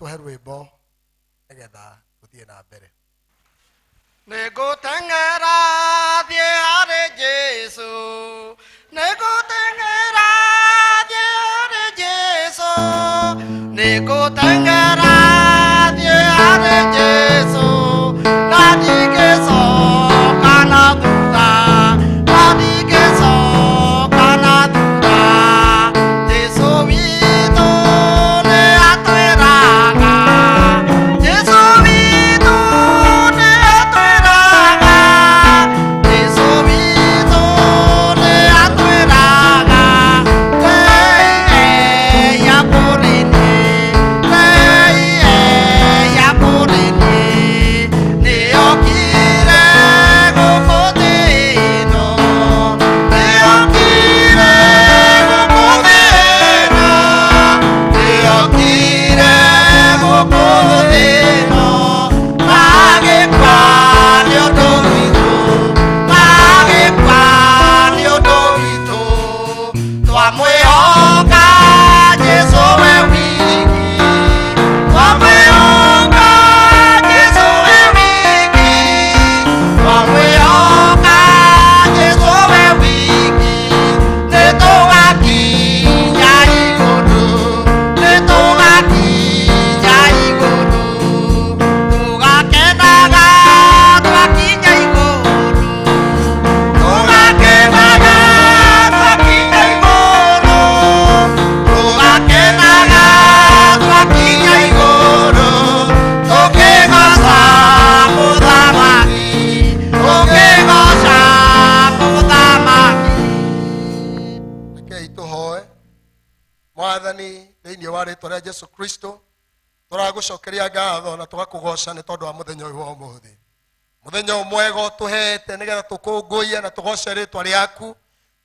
Tũhe rwĩmbo nĩgetha tũthiĩ na mbere. Nĩngũteng'era thiĩ harĩ Jesũ, nĩngũteng'era thiĩ harĩ Jesũ, nĩngũteng'era thiĩ harĩ Jesũ, na ndingĩcoka na thutha, na ndingĩcoka na thutha. Jesũ witũ nĩ atwĩraga, Jesũ witũ nĩ atwĩraga, Jesũ witũ nĩ atwĩraga, ya kũrĩ niĩ, ya kũrĩ niĩ, nĩokire gũkũ thĩ ĩno, nĩokire gũkũ thĩ ĩno, nĩokire gũkũ thĩ ĩno, agĩkua nĩ ũndũ witũ, agĩkua nĩ ũndũ witũ, twamwĩhoka Jesũ we wiki, twamwĩhoka Jesũ we wiki, twamwĩhoka Jesũ we wiki, nĩtũgakinya igũrũ, nĩtũgakinya igũrũ, tũgakenaga twakinya igũrũ, tũgakenaga twakinya igũrũ, tũgakenaga twakinya igũrũ, tũkĩgoca mũthamaki, tũkĩgoca mũthamaki. Rekei tũhoe. Mwathani, thĩinĩ wa rĩtwa rĩa Jesu Kristo, tũragũcokeria ngatho na tũgakũgoca nĩ tondũ wa mũthenya ũyũ wa ũmũthĩ, mũthenya ũyũ mwega ũtũhete nĩgetha tũkũngũiye na tũgoce rĩtwa rĩaku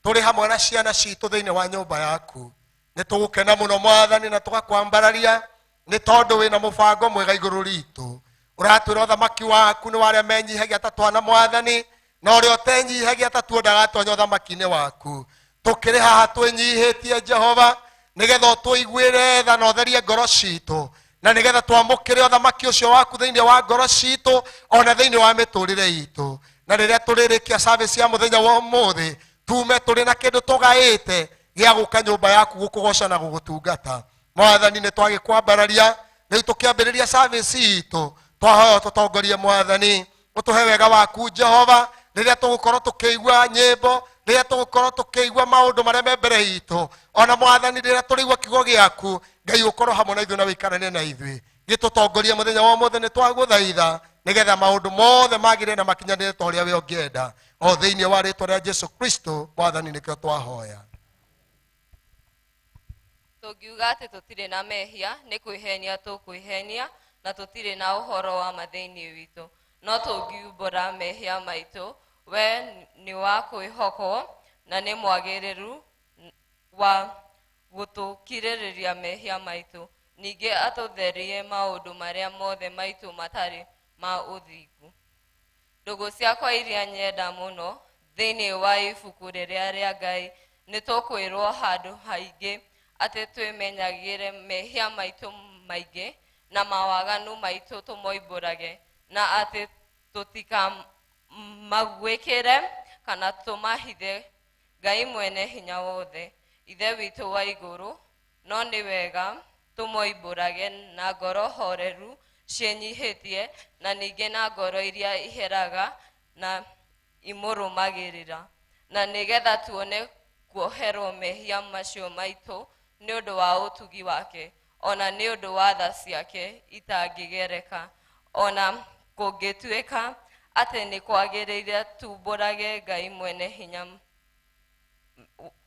tũrĩ hamwe na ciana citũ thĩinĩ wa nyũmba yaku. Nĩ tũgũkena mũno Mwathani na tũgakwambararia nĩ tondũ wĩna mũbango mwega igũrũ ritũ. Ũratwĩra ũthamaki waku nĩ wa arĩa menyihagia ta twana Mwathani, na ũrĩa ũtenyihagia ta tuo ndagatonya ũthamaki-inĩ waku. Tũkĩrĩ haha twĩnyihĩtie Jehova nĩgetha ũtũiguĩre tha na ũtherie ngoro citũ, na nĩgetha twamũkĩre ũthamaki ũcio waku thĩinĩ wa ngoro citũ ona thĩinĩ wa mĩtũrĩre itũ. Na rĩrĩa tũrĩrĩkia service ya mũthenya wa ũmũthĩ, tume tũrĩ na kĩndũ tũgaĩte gĩa gũka nyũmba yaku gũkũgoca na gũgũtungata. Mwathani, nĩ twagĩkwambararia rĩu tũkĩambĩrĩria service itũ, twahoya ũtũtongorie Mwathani, ũtũhe wega waku Jehova rĩrĩa tũgũkorwo tũkĩigua nyĩmbo, rĩrĩa tũgũkorwo tũkĩigua maũndũ marĩa me mbere itũ, ona Mwathani rĩrĩa tũrĩigua kiugo gĩaku, Ngai ũkorwo hamwe na ithuĩ na wĩikaranie na ithuĩ, gĩtũtongorie mũthenya wa ũmũthĩ. Nĩ twagũthaitha nĩgetha maũndũ mothe magĩrĩre na makinyanĩre ta ũrĩa we ũngĩenda, o thĩinĩ wa rĩtwa rĩa Jesu Kristo Mwathani nĩkĩo twahoya. Tũngiuga atĩ tũtirĩ na mehia, nĩ kwĩhenia tũkwĩhenia, na tũtirĩ na ũhoro wa ma thĩinĩ witũ. No tũngiumbũra mehia maitũ, we nĩ wa kwĩhokwo na nĩ mwagĩrĩru wa gũtũkirĩrĩria mehia maitũ, ningĩ atũtherie maũndũ marĩa mothe maitũ matarĩ ma ũthingu. Ndũgũ ciakwa iria nyenda mũno, thĩinĩ wa ibuku rĩrĩa rĩa Ngai nĩ tũkwĩrwo handũ haingĩ atĩ twĩmenyagĩre mehia maitũ maingĩ na mawaganu maitũ tũmoimbũrage, na atĩ tũtikamagwĩkĩre kana tũmahithe Ngai mwene hinya wothe, Ithe witũ wa igũrũ. No nĩ wega tũmoimbũrage na ngoro horeru ciĩnyihĩtie, na ningĩ na ngoro iria iheraga na imũrũmagĩrĩra, na nĩgetha tuone kuoherwo mehia macio maitũ nĩ ũndũ wa ũtugi wake, ona nĩ ũndũ wa tha ciake itangĩgereka. Ona kũngĩtuĩka atĩ nĩ kwagĩrĩire tumbũrage Ngai mwene hinya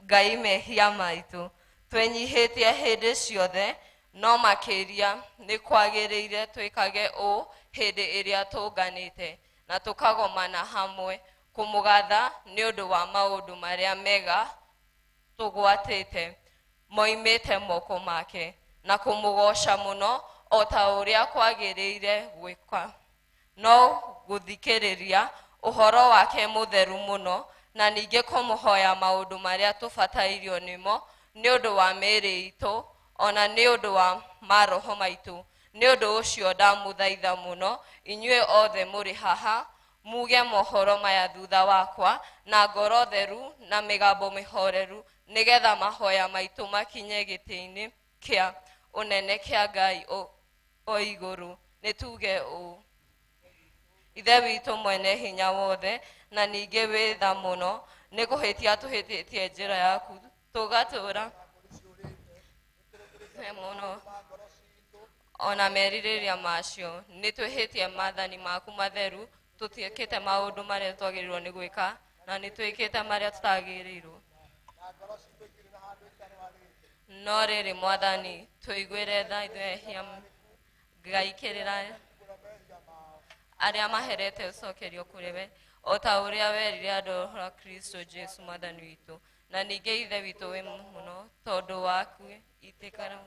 Ngai mehia maitũ twĩnyihĩtie hĩndĩ ciothe, no makĩria nĩ kwagĩrĩire twĩkage ũũ hĩndĩ ĩrĩa tũnganĩte na tũkagomana hamwe kũmũgatha nĩ ũndũ wa maũndũ marĩa mega tũgwatĩte moimĩte moko make, na kũmũgoca mũno o ta ũrĩa kwagĩrĩire gwĩka, no gũthikĩrĩria ũhoro wake mũtheru mũno, na ningĩ kũmũhoya maũndũ marĩa tũbatairio nĩmo nĩ ũndũ wa mĩĩrĩ itũ ona nĩ ũndũ wa maroho maitũ. Nĩ ũndũ ũcio ndamũthaitha mũno inyuĩ othe mũrĩ haha muge mohoro maya thutha wakwa na ngoro theru na mĩgambo mĩhoreru, nĩgetha mahoya maitũ makinye gĩtĩ-inĩ kĩa ũnene kĩa Ngai o igũrũ. Nĩ tuge ũũ: Ithe witũ mwene hinya wothe na ningĩ wĩ tha mũno, nĩ kũhĩtia tũhĩtĩtie njĩra yaku tũgatũra mũno ona merirĩria macio. Nĩ twĩhĩtie maathani maku matheru, tũtiĩkĩte maũndũ marĩa twagĩrĩirwo nĩ gwĩka na nĩ twĩkĩte marĩa tũtagĩrĩirwo. No rĩrĩ Mwathani, tũiguĩre tha ithuĩ ehia, Ngai kĩrĩra arĩa maherete ũcokerio kũrĩ we, o ta ũrĩa werire andũ a Kristo Jesu Mwathani witũ. Na ningĩ Ithe witũ wĩ mũno, tondũ waku itĩkara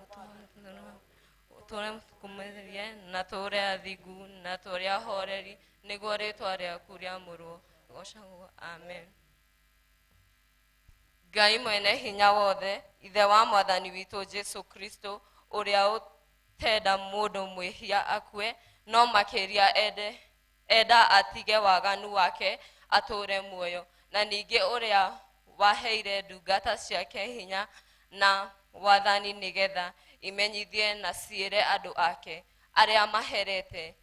tũre kũmĩrĩrie na tũre athingu na tũre ahoreri, nĩguo rĩtwa rĩaku rĩamũrwo gocagwo. Amen. Ngai mwene hinya wothe, Ithe wa Mwathani witũ Jesu Kristo, ũrĩa ũtenda mũndũ mwĩhia akue, no makĩria enda atige waganu wake atũre muoyo, na ningĩ ũrĩa waheire ndungata ciake hinya na wathani nĩgetha imenyithie na ciĩre andũ ake arĩa maherete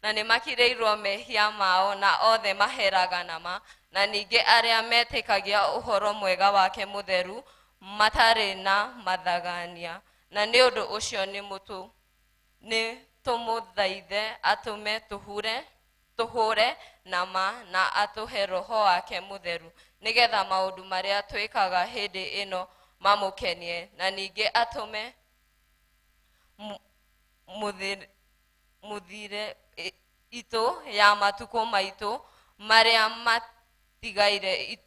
na nĩmakirĩirwo mehia mao, na othe maheraga nama, na ningĩ arĩa metĩkagia ũhoro mwega wake mũtheru matarĩ na mathagania. Na nĩ ũndũ ũcio nĩ tũmũthaithe atũme tũhure nama na atũhe roho wake mũtheru, nĩgetha maũndũ marĩa twĩkaga hĩndĩ ĩno mamũkenie, na ningĩ atũme mũthire itũ ya matukũ maitũ marĩa matigaire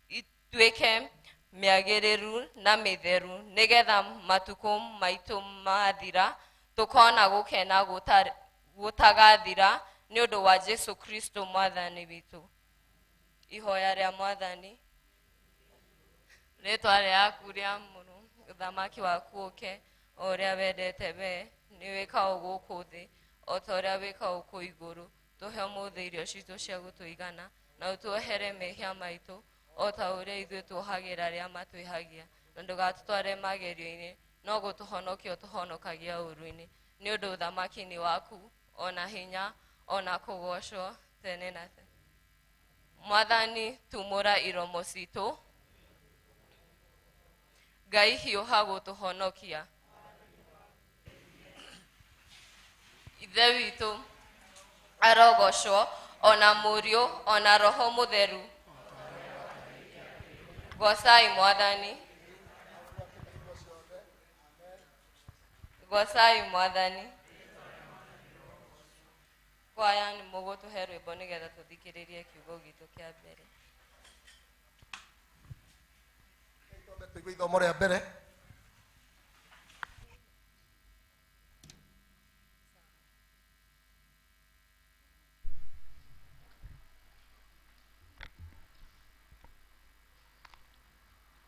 ituĩke mĩagĩrĩru na mĩtheru, nĩgetha matukũ maitũ mathira tũkona gũkena gũtagathira nĩ ũndũ wa Jesu Kristo Mwathani witũ. Ihoya rĩa Mwathani. Rĩtwa rĩaku rĩamũrwo, ũthamaki waku ũke, o ũrĩa wendete we nĩ wĩkagwo gũkũ thĩ o ta ũrĩa wĩkagwo kũu igũrũ. Tũhe ũmũthĩ irio citũ cia gũtũigana, na ũtuohere mehia maitũ o ta ũrĩa ithuĩ tuohagĩra arĩa matwĩhagia, na ndũgatũtware magerio-inĩ, no gũtũhonokia ũtũhonokagia ũũru-inĩ. Nĩ ũndũ ũthamaki nĩ waku, ona hinya, ona kũgoocwo tene na tene. Mwathani, tumũra iromo citũ. Ngai hiũha gũtũhonokia. Ithe witũ arogocwo, ona Mũriũ, ona Roho Mũtheru. Gocai Mwathani. Gocai Mwathani. Kwaya nĩ mũgũtũhe rwĩmbo nĩgetha tũthikĩrĩrie kiugo gitũ kĩa mbere. Tũigue ithomo rĩa mbere.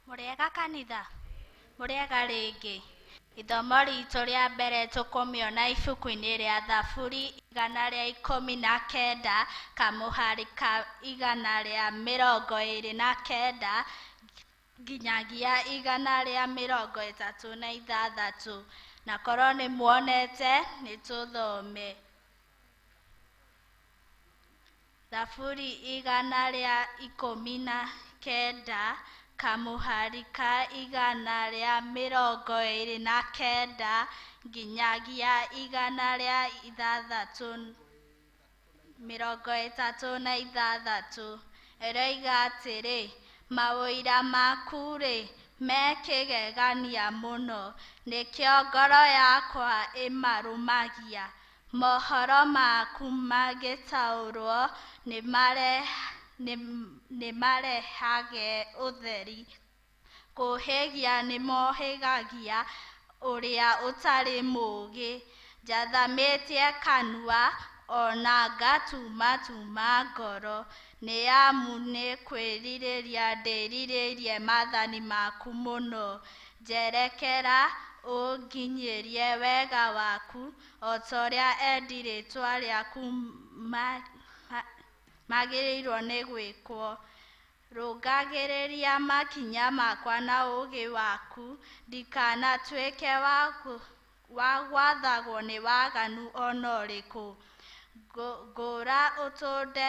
Mũrĩega kanitha, mũrĩega rĩngĩ. Ithomo ritũ rĩa mbere tũkũmĩona ibuku-inĩ rĩa Thaburi 119 kamũhari ka 129 nginyagia 136. Na korwo nĩ muonete nĩ tũthome. Thaburi 119 kamũhari ka 129 nginyagia 136. Ĩroiga atĩrĩ: maũira maku-rĩ me kĩgegania mũno, nĩkĩo ngoro yakwa ĩmarũmagia. Mohoro maku magĩtaũrwo nĩmarehage ũtheri, kũhĩgia nĩmohĩgagia ũrĩa ũtarĩ mũũgĩ. Njathamĩtie kanua ona ngatumatuma ngoro, nĩ amu nĩ kwĩrirĩria ndĩrirĩirie maathani maku mũno. Njerekera ũnginyĩrie wega waku, o ta ũrĩa endi rĩĩtwa rĩaku magĩrĩirwo nĩ gwĩkwo. Rũngagĩrĩria makinya makwa na ũũgĩ waku, ndikanatuĩke wa gwathagwo nĩ waganu ona ũrĩkũ. Ngũra ũtũnde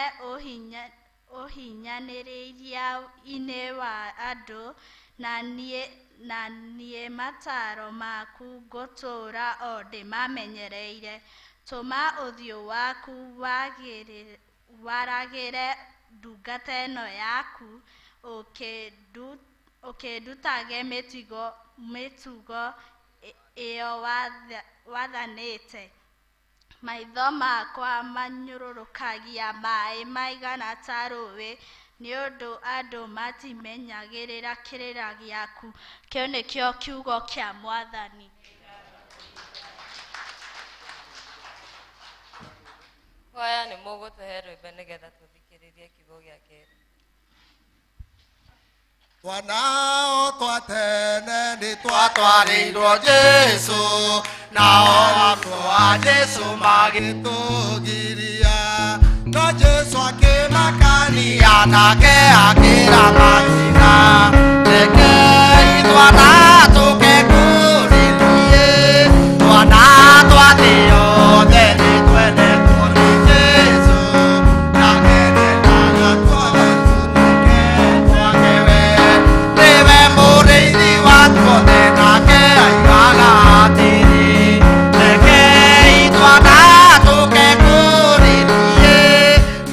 ũhinyanĩrĩria-inĩ wa andũ, na niĩ mataro maku ngũtũũra o ndĩmamenyereire. Tũma ũthiũ waku waragĩre ndungata ĩno yaku, ũkĩndutage mĩtugo ĩyo wathanĩte. Maitho makwa manyũrũrũkagia maĩ maigana ta rũũĩ, nĩ ũndũ andũ matimenyagĩrĩra kĩrĩra gĩaku. Kĩu nĩkĩo kiugo kĩa Mwathani. Kwaya nĩ mũgũtũhe rwĩmbo nĩgetha tũthikĩrĩrie kiugo gĩa kerĩ. Twanao twa tene nĩ twatwarĩirwo Jesũ, nao arutwo a Jesũ magĩtũgiria. No Jesũ akĩmakania nake akĩra manyina, rekei twana tũke kũrĩ niĩ, twana twa thĩ yothe nĩ twendetwo nĩ Jesũ, nake ndendaga twana tũtuĩke twake we. Nĩwe mũrĩithi wa tuothe nake aigaga atĩrĩ, rekei twana tũke kũrĩ niĩ,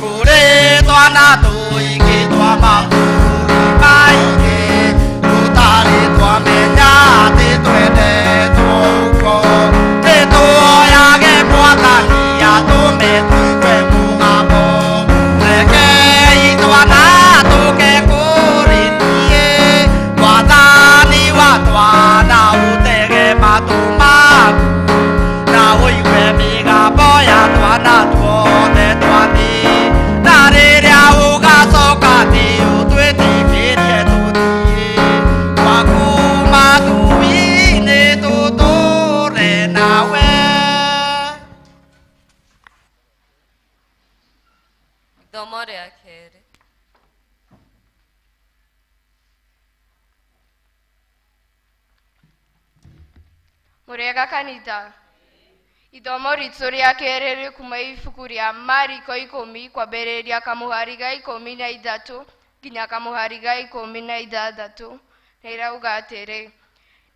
kũrĩ twana tũingĩ twa mabũrũri maingĩ, tũtarĩ twamenya atĩ twendetwo ũguo. Nĩtũhoyage Mwathani atũme tũigue mũgambo, rekei twana tũke kũrĩ niĩ, Mwathani wa twana ũtege matũ maku, na ũigue mĩgambo ya twana tuothe twa thĩ, na rĩrĩa ũgacoka thĩ ũtwĩtĩkĩrie tũthiĩ gwaku matu-inĩ tũtũũre nawe. Ithomo rĩa kerĩ. Mũrĩega kanitha. Ithomo ritũ rĩa kerĩ rĩ kuma ibuku rĩa Mariko 10 kwambĩrĩria kamũhari ga 13 nginya kamũhari ga 16, na ĩrauga atĩrĩ: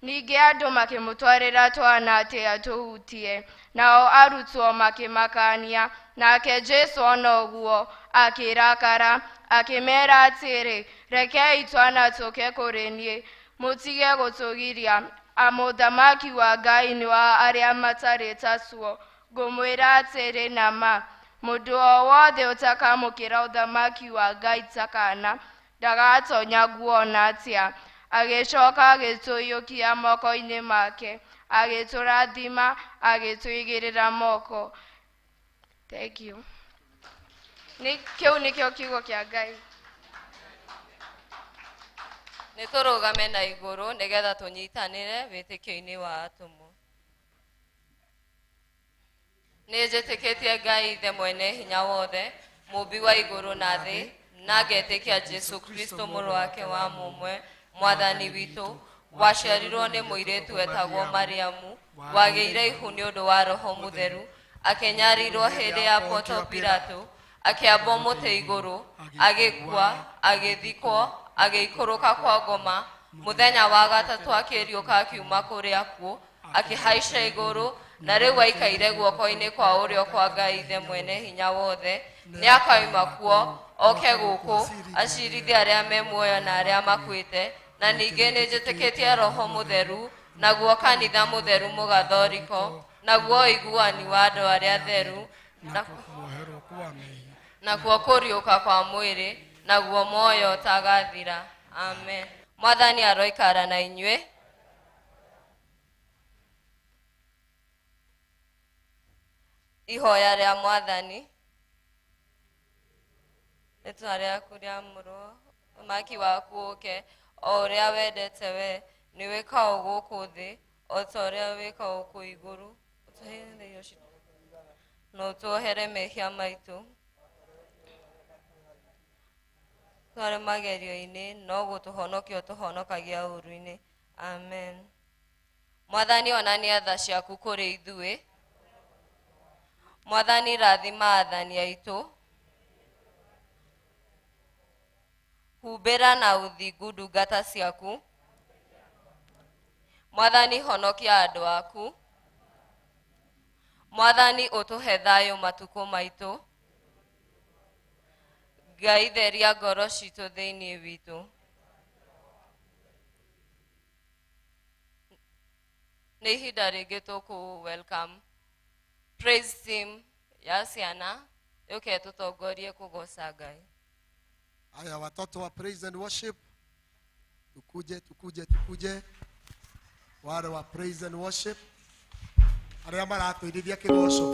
ningĩ andũ makĩmũtwarĩra twana atĩ atũhutie, nao arutwo makĩmakania. Nake Jesũ ona ũguo akĩrakara, akĩmeera atĩrĩ, rekei twana tũke kũrĩ niĩ, mũtige gũtũgiria, amu ũthamaki wa Ngai nĩ wa arĩa matarĩ ta tuo. Ngũmwĩra atĩrĩ na ma, mũndũ o wothe ũtakamũkĩra ũthamaki wa Ngai ta kaana, ndagatonya guona atĩa. Agĩcoka agĩtũiyũkia moko-inĩ make, agĩtũrathima, agĩtũigĩrĩra moko. Thank you. Kĩu nĩkĩo kiugo kĩa Ngai. Nĩ tũrũgame na igũrũ nĩgetha tũnyitanĩre wĩtĩkio-inĩ wa atũmwo. Nĩ njĩtĩkĩtie Ngai Ithe mwene hinya wothe, mũũmbi wa igũrũ na thĩ, na ngetĩkia Jesũ Kristo mũrũ wake wa mũmwe, Mwathani witũ, waciarirwo nĩ mũirĩtu wetagwo Mariamu, wagĩire ihu nĩ ũndũ wa Roho Mũtheru, akĩnyarirwo hĩndĩ ya Ponto Pilato, akĩambwo mũtĩ igũrũ, agĩkua, agĩthikwo, agĩikũrũka kwa ngoma, mũthenya wa gatatũ akĩriũka akiuma kũrĩ akuũ, akĩhaica igũrũ, na rĩu aikaire guoko-inĩ kwa ũrĩo kwa Ngai Ithe mwene hinya wothe. Nĩ akauma kuo oke gũkũ acirithie arĩa me muoyo na arĩa makuĩte. Na ningĩ nĩ njĩtĩkĩtie Roho Mũtheru, naguo kanitha mũtheru mũgathoriko, naguo ũiguani wa andũ arĩa atheru, nakuo kũriũka kwa mwĩrĩ, naguo muoyo ũtagathira. Amen. Mwathani aroikara na inyuĩ. Ihoya rĩa Mwathani. Rĩtwa rĩaku rĩamũrwo, ũmaki waku ũke, o ũrĩa wendete we, Nĩ wĩkagwo gũkũ thĩ o ta ũrĩa wĩkagwo kũu igũrũ. Ũtũhe irio citũ na ũtuohere mehia maitũ twarĩ magerio-inĩ no gũtũhonokia ũtũhonokagia ũũru-inĩ. Amen. Mwathani onania tha ciaku kũrĩ ithuĩ. Mwathani rathima athani aitũ. Humbĩra na ũthingu ndungata ciaku. Mwathani honokia andũ aku. Mwathani ũtũhe thayũ matukũ maitũ. Ngai theria ngoro citũ thĩinĩ witũ. Nĩ ihinda rĩngĩ tũkũ welcome praise team ya ciana yũke tũtongorie kũgoca Ngai. Haya, watoto wa praise and worship, tukuje tukuje tukuje, wale wa praise and worship arĩa maratũinithia kĩgoco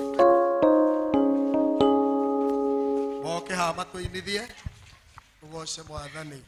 moke haha matũinithie tũgoce Mwathani.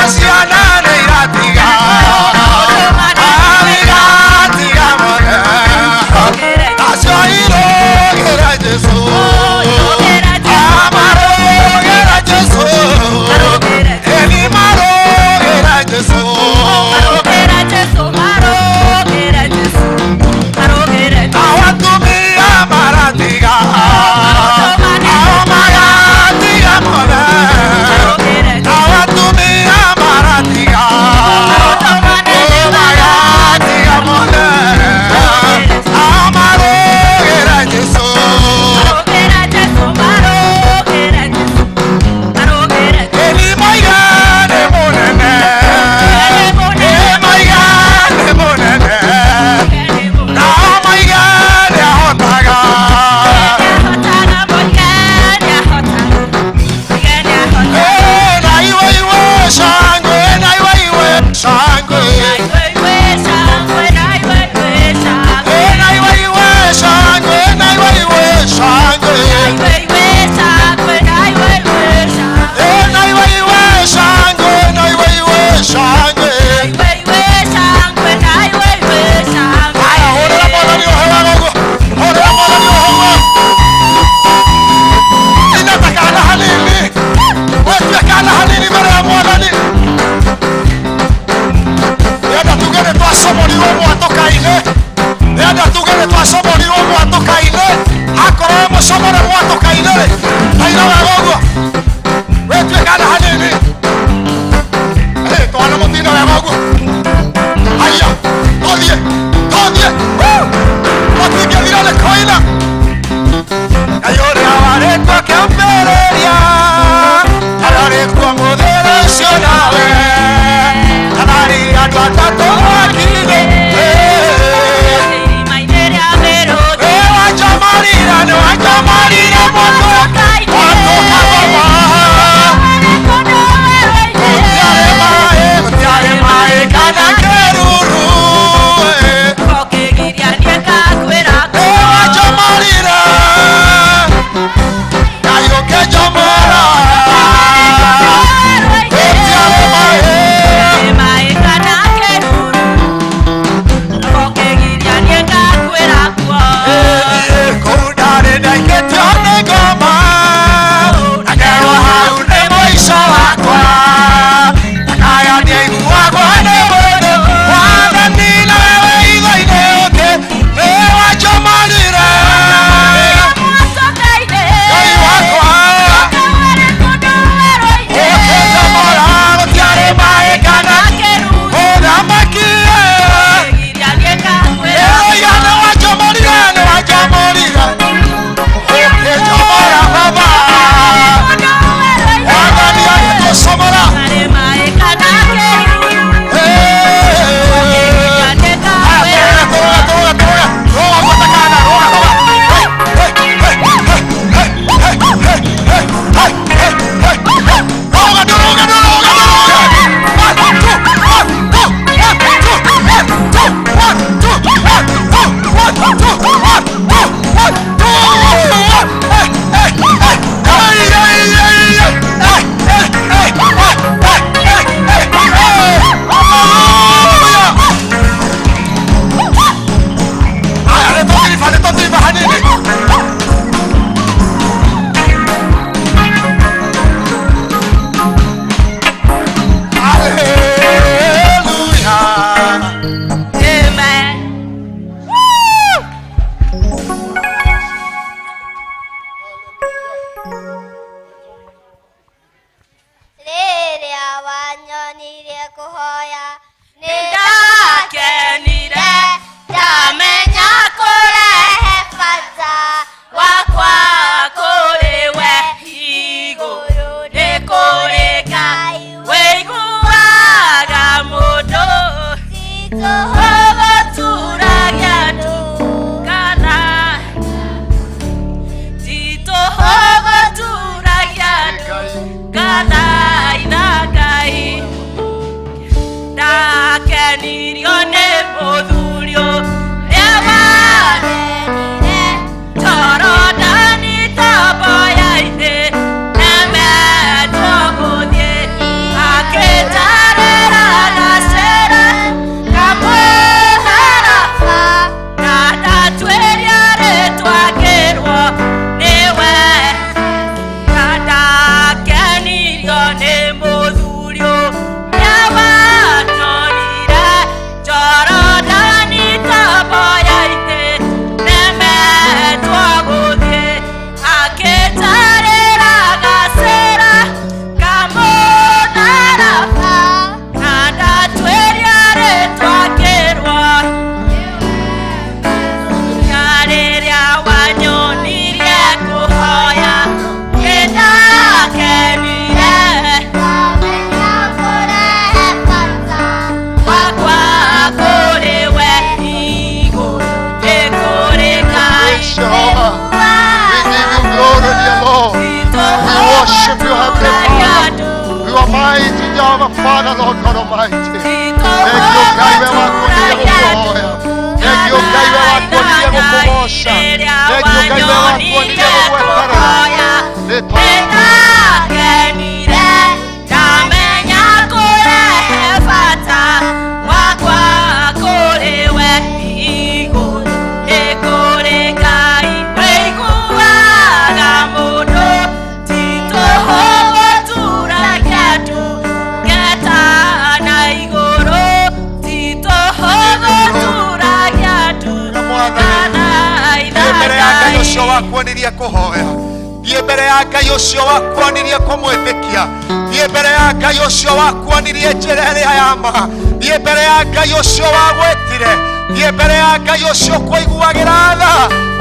Nacional, Almighty Jehovah, Father, Lord God Almighty. Thank you, Ngai we wakuonirie gũkũhoya. Thank you, Ngai we wakuonirie gũkũgoca. Thank you, Ngai we wakuonirie gũgweterera. Rĩtwa Nĩndakenire ndamenya kũrehe bata wakwa kũrĩ we igũrũ nĩ kũrĩ Ngai wĩiguaga mũndũ ti tũhũ gũturagia ndungata na igũrũ ti tũhũ gũturagia ndungata Thiĩ mbere ya Ngai ũcio wakuonirie kũhoya. Thiĩ mbere ya Ngai ũcio wakuonirie kũmwĩtĩkia. Thiĩ mbere ya Ngai ũcio wakuonirie njĩra ĩrĩa ya ma. Thiĩ mbere ya Ngai ũcio wagwĩtire. Thiĩ mbere ya Ngai ũcio ũkũiguagĩra tha.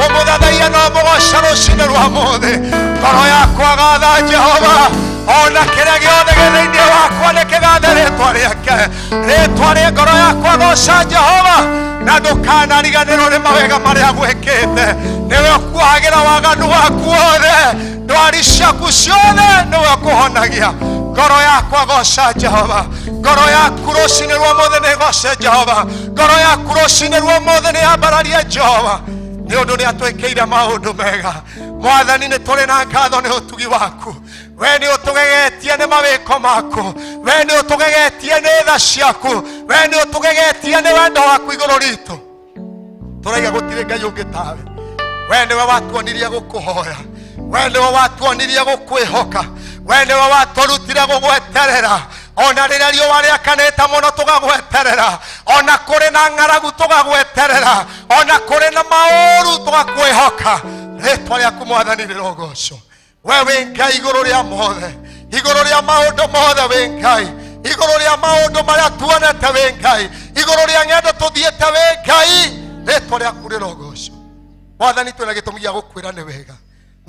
Ũmũthathaiye na ũmũgoce rũcinĩ rwa mũthĩ. Ngoro yakwa gatha Jehova. Ona kĩrĩa gĩothe gĩ thĩinĩ wakwa nĩ kĩgathe rĩtwa rĩake. Rĩtwa rĩa ngoro yakwa goca Jehova na ndũkanariganĩrwo nĩ mawega marĩa gwĩkĩte. Nĩwe ũkuohagĩra waganu waku wothe, ndwari ciaku ciothe nĩwe ũkũhonagia. Ngoro yakwa goca Jehova. Ngoro yaku rũcinĩ rwa ũmũthĩ nĩ ĩgoce Jehova. Ngoro yaku rũcinĩ rwa ũmũthĩ nĩ yambararie Jehova nĩ ũndũ nĩ atwĩkĩire maũndũ mega. Mwathani nĩ tũrĩ na ngatho nĩ ũtugi waku. We nĩ ũtũgegetie nĩ mawĩko maku. We nĩ ũtũgegetie nĩ tha ciaku. We nĩ ũtũgegetie nĩ wendo waku igũrũ ritũ. Tũraiga gũtirĩ Ngai ũngĩ tawe. We nĩwe watuonirie gũkũhoya. We nĩwe watuonirie gũkwĩhoka. We nĩwe watũrutire gũgweterera. Ona rĩrĩa riũa rĩakanĩte mũno tũgagweterera. Ona kũrĩ na ng'aragu tũgagweterera. Ona kũrĩ na maũru tũgakwĩhoka. Rĩtwa rĩaku Mwathani rĩrogocwo. We wĩ Ngai igũrũ rĩa mothe, igũrũ rĩa maũndũ mothe wĩ Ngai, igũrũ rĩa maũndũ marĩa tuonete wĩ Ngai, igũrũ rĩa ng'endo tũthiĩte wĩ Ngai. Rĩtwa rĩaku rĩrogocwo. Mwathani twĩna gĩtũmi gĩa gũkwĩra nĩ wega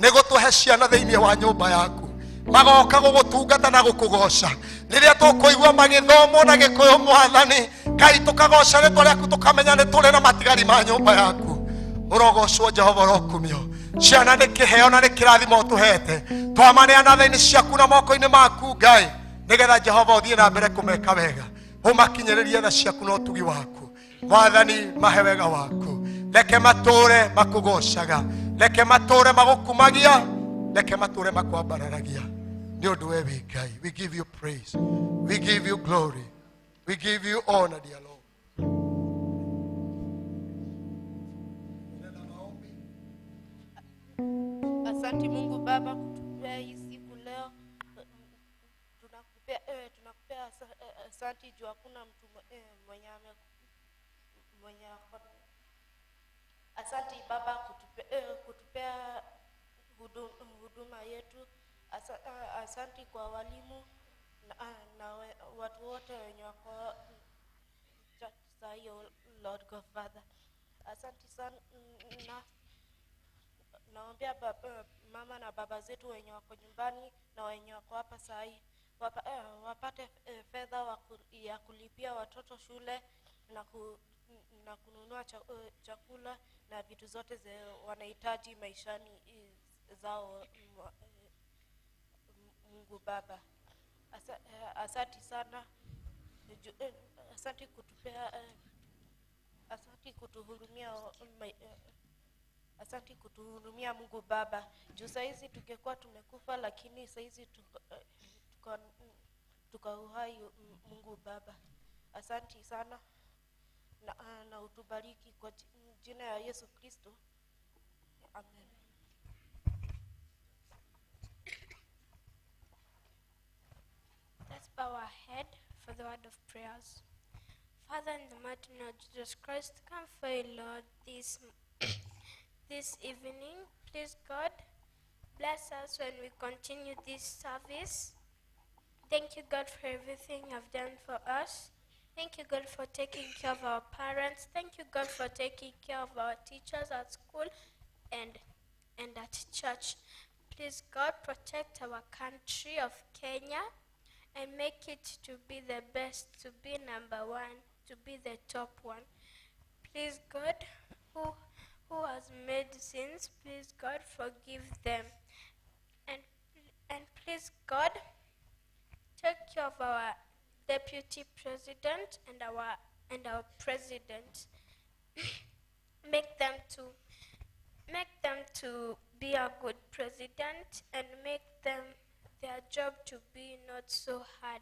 nĩ gũtũhe ciana thĩinĩ wa nyũmba yaku magoka gũgũtungata na gũkũgoca rĩrĩa tũkũigua magĩthomwo na gĩkũyũ Mwathani Ngai tũkagoca rĩtwa rĩaku tũkamenya nĩ tũrĩ na matigari ma nyũmba yaku. Ũrogocwo Jehova, ũrokumio. Ciana nĩ kĩheo na nĩ kĩrathimo ũtũhete. Twamaneana tha-inĩ ciaku na moko-inĩ maku Ngai, nĩgetha Jehova ũthiĩ na mbere kũmeka wega, ũmakinyĩrĩrie tha ciaku na ũtugi waku. Mwathani mahe wega waku, reke matũre makũgocaga, reke matũre magũkumagia, reke matũre makwambararagia nĩ ũndũ we wĩ Ngai. We give you praise, we give you glory, we give you honor, dear Lord. Asante Mungu Baba kutupea hii siku leo. Tunakupea asante juu hakuna mtu mwenye mwenye Asante Baba kutupea huduma yetu. Asante kwa walimu na watu wote wenye wako saa hiyo, Lord God Father. Asante sana na naombea mama na baba zetu wenye wako nyumbani na wenye wako hapa saa hii wapate fedha ya kulipia watoto shule na kununua chakula na vitu zote wanahitaji maishani zao. Mungu Baba, asante sana. Asante kutupea, asante kutuhurumia, asante kutuhurumia Mungu Baba. Juu saizi tungekuwa tumekufa, lakini saizi tuko uhai Mungu Baba. Asante sana na utubariki kwa jina ya Yesu Kristo. Amen. Let's bow our head for the word of prayers. Father, in the mighty name of Jesus Christ, come for you, Lord, this evening. Please, God, bless us when we continue this service. Thank you, God, for everything you have done for us. Thank you, God, for taking care of our parents. Thank you, God, for taking care of our teachers at school and at church. Please, God, protect our country of Kenya and make it to be the best, to be number one, to be the top one. Please, God, who has made sins, please, God, forgive them. And please, God, Take care of our deputy president and our president. Make them to be a good president and make them their job to be not so hard.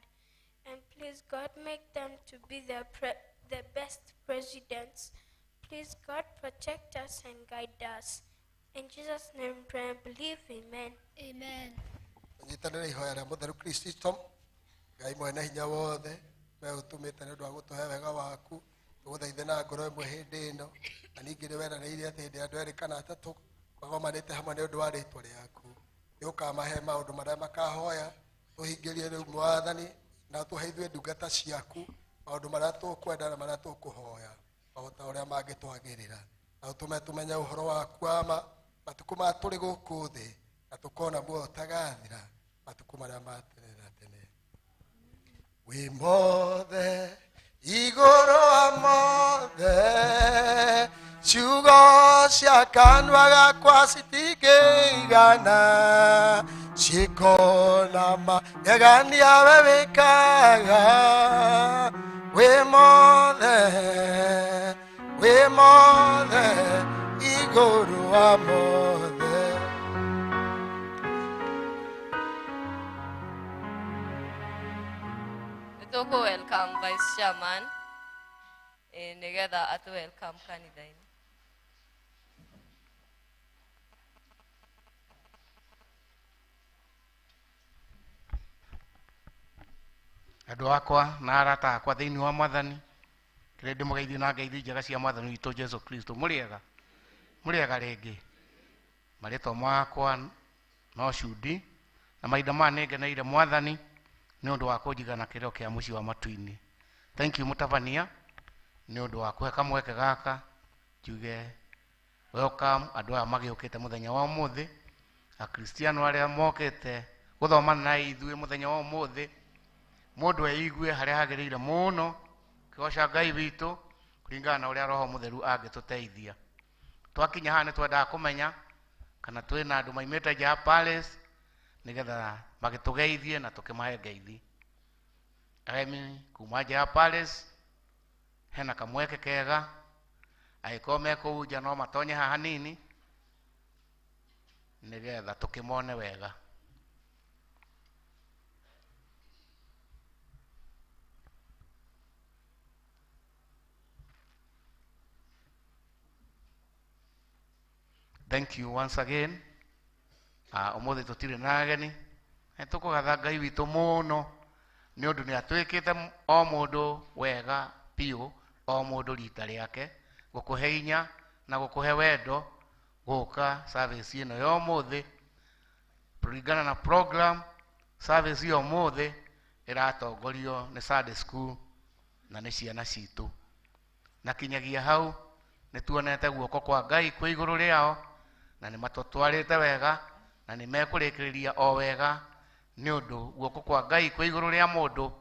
And please God, make them to be the best presidents. Please God, protect us and guide us. In Jesus' name, pray and believe. Amen. Amen. Nyitanĩra ihoya rĩa mũtheru Kristo, Ngai mwene hinya wothe, we ũtũmĩte nĩ ũndũ wa gũtũhe wega waku, tũgũthaithe na ngoro ĩmwe hĩndĩ ĩno, na ningĩ nĩ weranĩire atĩ hĩndĩ ya andũ erĩ kana atatũ magomanĩte hamwe nĩ ũndũ wa rĩtwa rĩaku, nĩ ũkamahe maũndũ marĩa makahoya, tũhingĩrie rĩu Mwathani, na tũhe ithuĩ ndungata ciaku maũndũ marĩa tũkwenda na marĩa tũkũhoya o ta ũrĩa mangĩtwagĩrĩra, na ũtũme tũmenye ũhoro waku wa ma matukũ maya tũrĩ gũkũ thĩ, na tũkona muoyo ũtagathira matukũ marĩa ma tene na tene. Wĩ mothe igũrũ wa mothe, ciugo cia kanua gakwa citingĩigana, ciĩko na magegania we wĩkaga. Wĩ mothe igũrũ wa mothe. Nĩtũkũ welcome Vice Chairman nĩgetha atũ welcome kanitha-inĩ. Andũ akwa na arata akwa thĩinĩ wa Mwathani, kĩrĩa ndĩmũgeithie na ngeithi njega cia Mwathani witũ Jesu Kristo. Mũrĩega, mũrĩega rĩngĩ. Marĩtwa makwa no Cudi, na mahinda maya nĩngeneire Mwathani nĩ ũndũ wa kũnjigana kĩrĩro kĩa mũciĩ wa matu-inĩ. Thank you mũtabania nĩ ũndũ wa kũhe kamweke gaka njuge welcome andũ aya magĩũkĩte mũthenya wa ũmũthĩ, akristiano arĩa mokĩte gũthoma na ithuĩ mũthenya wa ũmũthĩ, mũndũ eigue harĩa hagĩrĩire mũno kĩgoca Ngai witũ kũringana na ũrĩa Roho Mũtheru angĩtũteithia. Twakinya haha nĩ twendaga kũmenya kana twĩna andũ maimĩte nja ya Palace nĩgetha magĩtũgeithie na tũkĩmahe ngeithi. Ageni kuma nja ya Palace hena kamweke kega, angĩkorwo me kũu nja no matonye haha hanini nĩgetha tũkĩmone wega. Thank you once again. Ũmũthĩ tũtirĩ na ageni, nĩ tũkũgatha Ngai witũ mũno nĩ ũndũ nĩ atwĩkĩte o mũndũ wega biũ, o mũndũ rita rĩake, gũkũhe hinya na gũkũhe wendo gũka service ĩno ya ũmũthĩ. Kũringana na program, service ya ũmũthĩ ĩratongorio nĩ Sunday school na nĩ ciana citũ, na kinyagia hau nĩ tuonete guoko kwa Ngai kwĩ igũrũ rĩao, na nĩ matũtwarĩte wega na nĩ mekũrĩkĩrĩria o wega, nĩ ũndũ guoko kwa Ngai kwĩ igũrũ rĩa mũndũ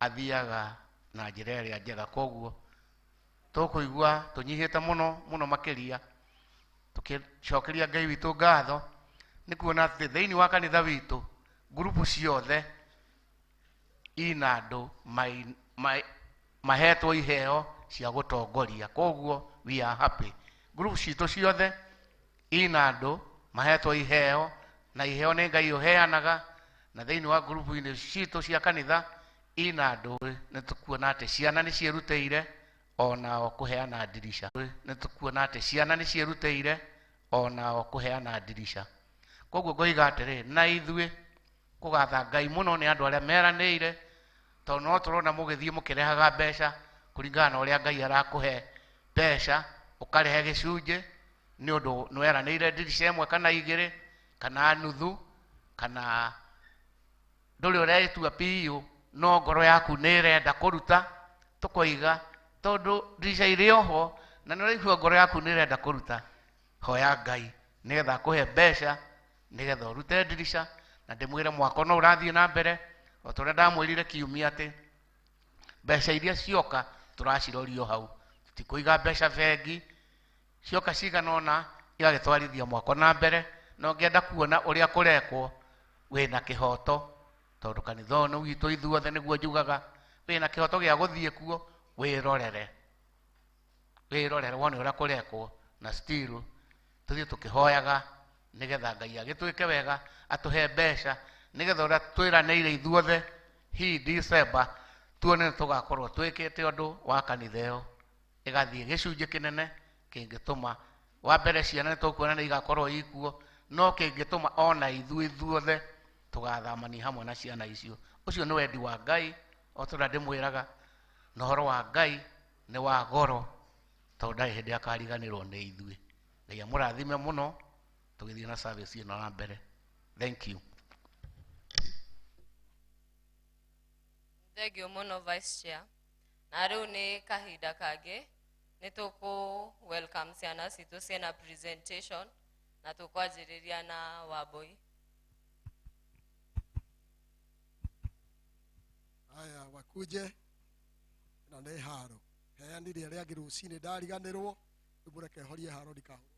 athiaga na njĩra ĩrĩa njega. Koguo tũkũigua tũnyihĩte mũno mũno makĩria, tũkĩcokeria Ngai witũ ngatho nĩ kuona atĩ thĩinĩ wa kanitha witũ ngurubu ciothe ina andũ mahetwo iheo cia gũtongoria. Koguo we are happy. Ngurubu citũ ciothe ina andũ mahetwo iheo, na iheo nĩ Ngai ũheanaga, na thĩinĩ wa ngurubu-inĩ citũ cia kanitha ina andũ nĩ tũkuona atĩ ciana nĩ ciĩrutĩire onao kũheana ndirica. Nĩ tũkuona atĩ ciana nĩ ciĩrutĩire onao kũheana ndirica. Koguo ngoiga atĩrĩ, na ithuĩ kũgatha Ngai mũno nĩ andũ arĩa meranĩire, tondũ no tũrona mũgĩthiĩ mũkĩrehaga mbeca kũringana na ũrĩa Ngai arakũhe mbeca, ũkarehe gĩcunjĩ nĩ ũndũ nĩ weranĩire ndirica ĩmwe kana igĩrĩ kana nuthu, kana ndũrĩ ũretua biũ, no ngoro yaku nĩ ĩrenda kũruta, tũkoiga tondũ ndirica irĩ oho na nĩ ũraigua ngoro yaku nĩ ĩrenda kũruta, hoya Ngai nĩgetha akũhe mbeca nĩgetha ũrute ndirica. Na ndĩmwĩre mwako no ũrathiĩ na mbere o ta ũrĩa ndamwĩrire kiumia atĩ mbeca iria cioka tũracirorio hau, tũtikũiga mbeca bengi, cioka cigana ũna igagĩtwarithia mwako na mbere. Na ũngĩenda kuona ũrĩa kũrekwo wĩna kĩhoto Tondu kanitha ũyũ nĩ witũ ithuothe nĩguo njugaga wĩna kĩhoto gĩa gũthiĩ kuo wĩrorere wĩrorere wone ũrĩa kũrekwo na still tũthiĩ tũkĩhoyaga nĩgetha Ngai agĩtwĩke wega atũhe mbeca nĩgetha ũrĩa twĩranĩire ithuothe hii December tuone nĩ tũgakorwo twĩkĩte ũndũ wa kanitha ĩyo ĩgathiĩ gĩcunjĩ kĩnene kĩngĩtũma wa mbere ciana nĩ tũkuona nĩ igakorwo ikuo no kĩngĩtũma ona ithuĩ ithuothe tũgathamania hamwe na ciana icio. Ũcio nĩ wendi wa Ngai o ta ũrĩa ndĩmwĩraga na ũhoro wa Ngai nĩ wa goro tondũ ndarĩ hĩndĩ akariganĩrwo nĩ ithuĩ. Ngai amũrathime mũno tũgĩthiĩ na service ĩno na mbere. Thank you. Thank you mũno Vice Chair. Na rĩu nĩ kahinda kangĩ nĩ tũkũ welcome ciana citũ ciĩna presentation na tũkwanjĩrĩria na Wambui. Haya wakuje na nĩ haro heanire arĩa angĩ rũcinĩ ndariganĩrwo rĩu mũreke horie haro ndikahũrwo.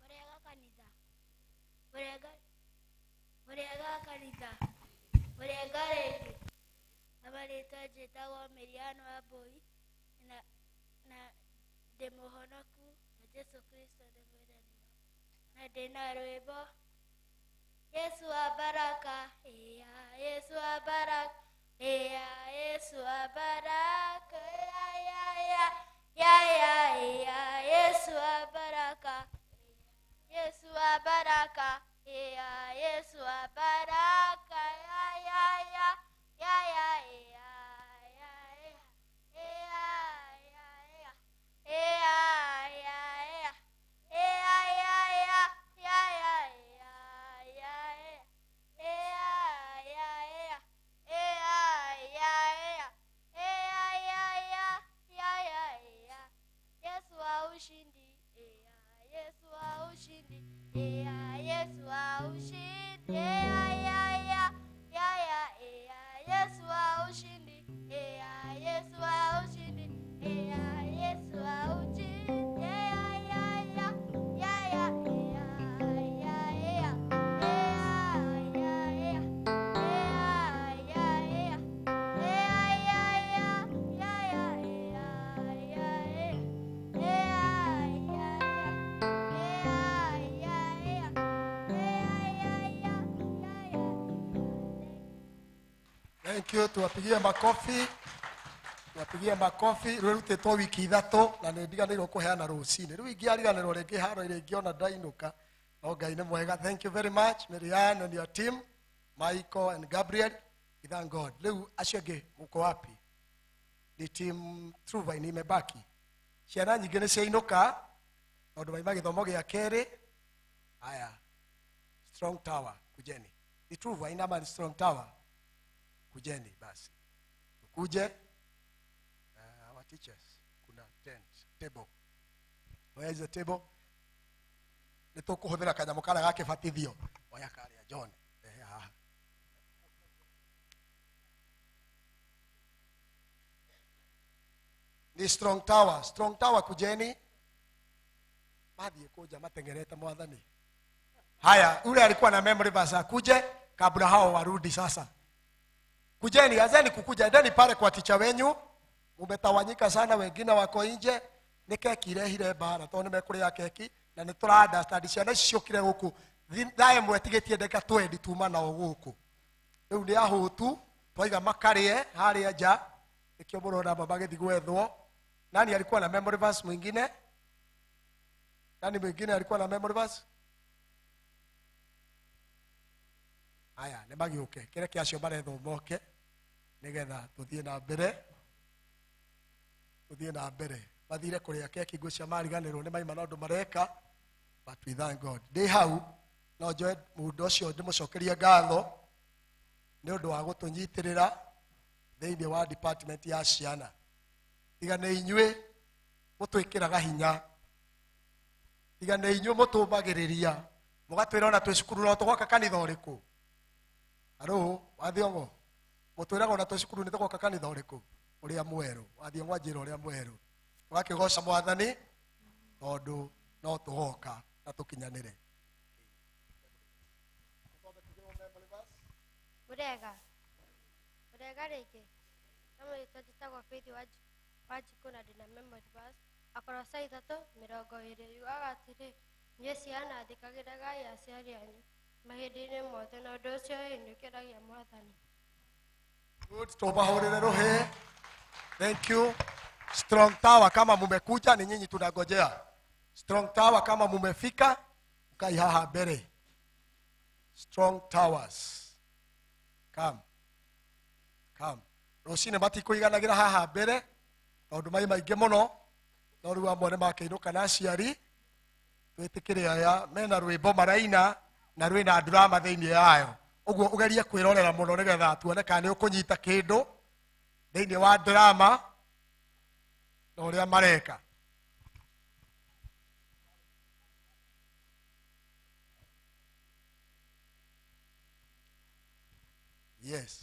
Mũrĩega kanitha. Mũrĩega, mũrĩega kanitha. Mũrĩega rĩngĩ. Na marĩtwa njĩtagwo Miriam Wambui na ndĩ mũhonoku na Jesũ Kristo nĩ mwathani wakwa. Na ndĩna rwĩmbo Yesu wa baraka, iya Yesu wa baraka, iya Yesu wa baraka, ya ya ya ya ya ya Yesu wa baraka, Yesu wa baraka, iya Yesu wa baraka, ya ya ya ya ya ya ya ya ya ya ya ya ya ya ya ya ya ya ya Yesu wa ushindi, Yesu wa ushindi, Yesu wa ushindi, ya ya ya ya ya Yesu wa ushindi, Yesu wa ushindi, Yesu wa ushindi, ya ya ya ya ya ya ya Thank you. Tuwapigie makofi. Tuwapigie makofi. Rwĩrutĩtwo wiki ithatũ na nĩ ndiganĩirwo kũheana rũcinĩ. Rĩu ingĩariganĩrwo rĩngĩ haro rĩngĩ ona ndainũka. No Ngai nĩ mwega. Thank you very much Marianne and your team, Michael and Gabriel. We thank God. Rĩu acio angĩ mũko wapi? Ni team Truvine imebaki. Ciana nyingĩ nĩ ciainũka tondũ maima gĩthomo gĩa kerĩ. Haya. Strong Tower kujeni. Ni Truvine ama ni Strong Tower? Kujeni basi. Tukuje. Our teachers kuna tent table. Where is the table? Nĩ tũkũhũthĩra kanyamũ karĩa gakĩbatithio. Oya karĩa John. Rehe haha. Ni Strong Tower. Strong Tower kujeni. Mathiĩ kũnja matengerete mwathani. Haya, ule alikuwa na memory verse akuje kabla hao warudi sasa. Kujeni, azeni kukuja, endeni pale kwa ticha wenyu. Mumetawanyika sana, wengine wako nje. Nĩ keki irehire mbara tondũ nĩmekũrĩa keki na nĩ tũra understand ciana ici ciũkire gũkũ thaa ĩmwe tigĩtie ndagĩka twendi tuma nao gũkũ. Rĩu nĩ ahũtu twaiga makarĩe harĩa nja, nĩkĩo mũrona mama magĩthiĩ gwethwo. Nani alikuwa na memory verse mwingine? Nani mwingine alikuwa na memory verse? Aya, nĩ magĩũke kĩreke acio marethwo moke nĩgetha tũthiĩ na mbere, tũthiĩ na mbere. Mathire kũrĩa keki ngwĩciria mariganĩrwo nĩ maima na ũndũ mareka, but we thank God. Ndĩ hau no njoe mũndũ ũcio ndĩmũcokerie ngatho nĩ ũndũ wa gũtũnyitĩrĩra thĩinĩ wa department ya ciana. Tiga nĩ inyuĩ mũtwĩkĩraga hinya, tiga nĩ inyuĩ mũtũmagĩrĩria mũgatwĩra ona twĩ cukuru no tũgoka kanitha ũrĩkũ. Aro wathiongo mutwiraga ona twĩ cukuru nĩ tũgoka kanitha ũrĩkũ ũrĩa mwerũ wathiongo anjĩra ũrĩa mwerũ tũgakĩgoca mwathani tondũ no tũgoka na tũkinyanĩre. Murega murega rĩngĩ namwĩtwa njĩtagwo Faith Wanjikũ na ndĩna memory verse Akolosai 3:20 yugaga atĩrĩ inyuĩ ciana athĩkagĩrai aciari anyu mahinda-inĩ mothe na ũndũ ũcio nĩ ũkenagia mwathani. Good, tubahũrĩre rũhĩ. Thank you. Strong Tower kama mumekuja ni nyinyi tunagojea. Strong Tower kama mumefika mkai haha mbere. Strong Towers. Come. Come. Rũcinĩ matikũiganagĩra haha mbere tondũ mai maingĩ mũno no rĩu amwe nĩ makĩinũka na aciari twĩtĩkĩre aya mena rwĩmbo maraina na rwĩna drama thĩinĩ yayo ũguo ũgerie kwĩrorera mũno nĩgetha tuone kana nĩ ũkũnyita kĩndũ thĩinĩ wa drama na ũrĩa mareka. Yes.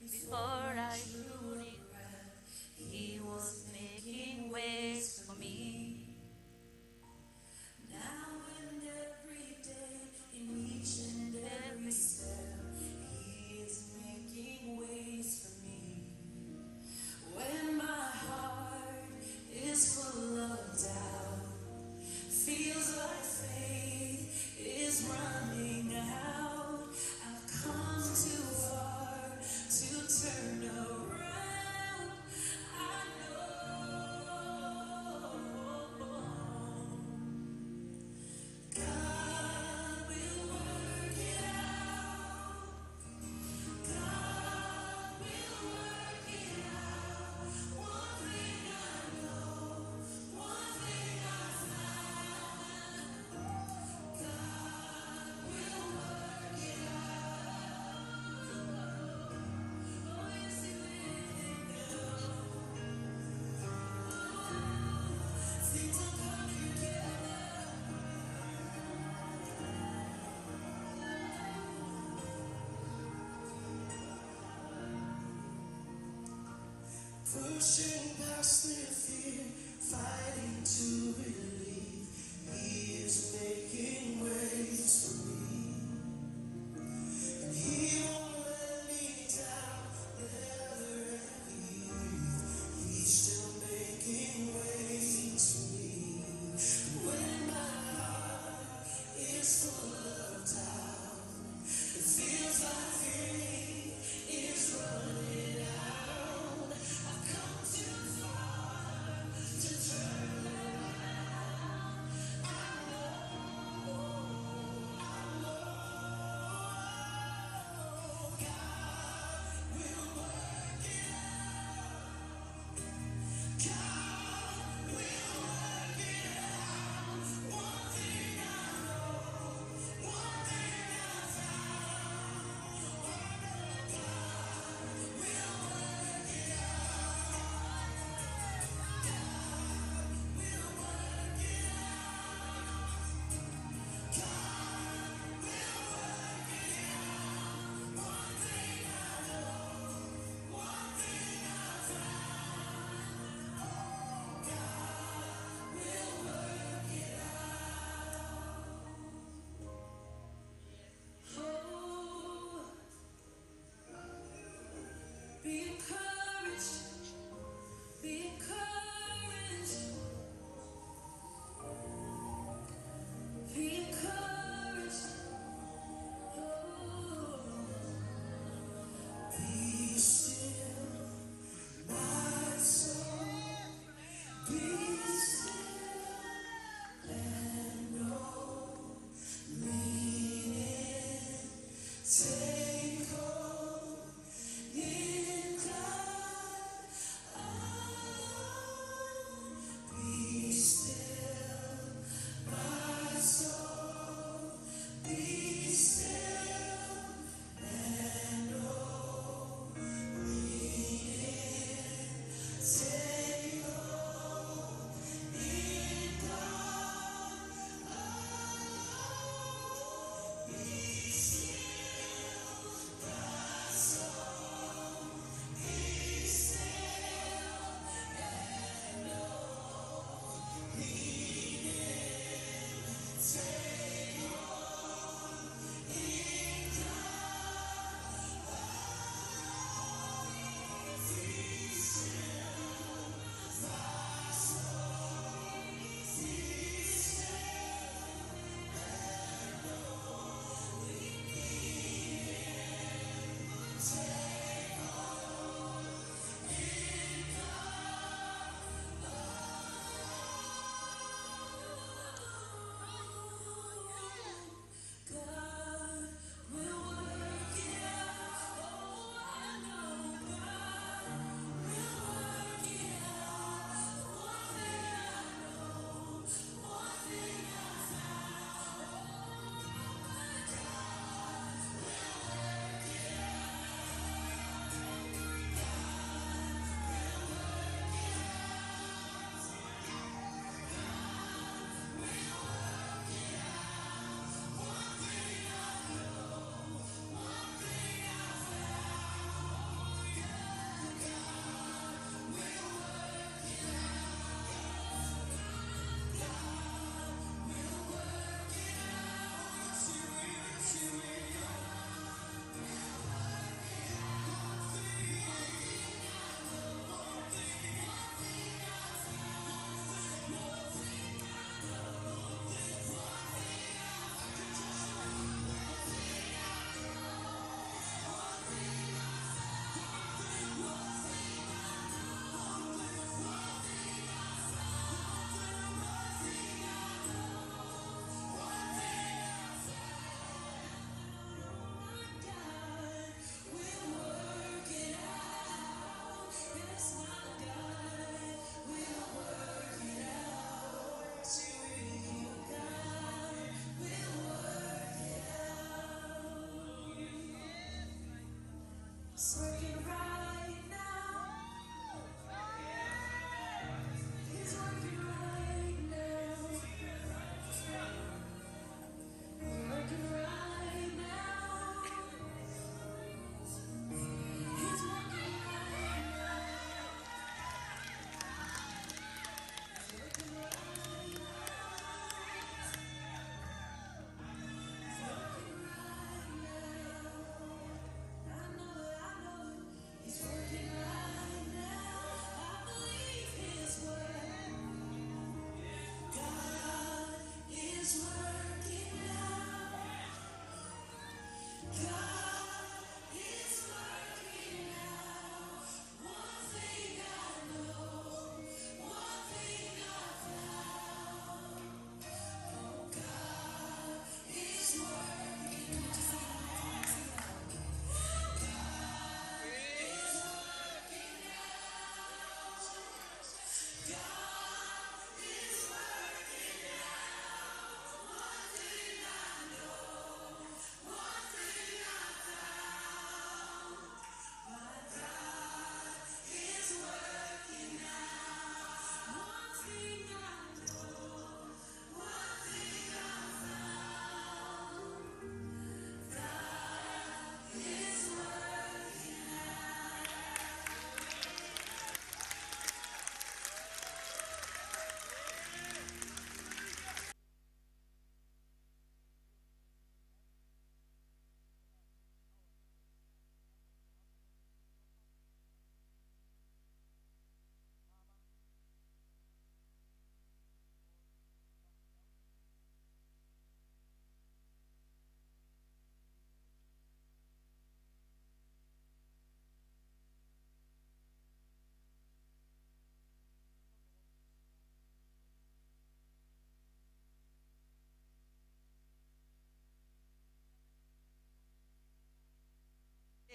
Before I drew a breath, he was making ways for me. Now and every day, in each and every step, he is making ways for me. When my heart is full of doubt, feels like faith is running out, I've come too far to turn around. I know God will work it out. God will work it out. One thing I know, one thing I found. God will work it out. Oh, yes, He will. Things are coming together. Pushing past the fear, fighting to believe, He is making ways for me. And He won't let me down, never leave. He's still making ways for me. When my heart is full of doubt, it feels like faith is running out. I've come too far to turn around. I know God will work it out. God will work it out. One thing I know, one thing I found. God will work it out. God will work it out. God will work it out. One thing I know, one thing I found. Oh, God will work it out. Oh, be encouraged, be encouraged, be encouraged. Oh, be still, my soul, be still and know, lean in, take hold in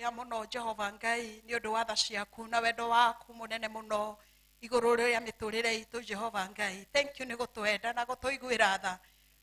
Ya muno Jehova Ngai ni undu wa tha ciaku na wendo waku munene muno iguru ria miturire itu Jehova Ngai. Thank you ni gutwenda na gutuiguira tha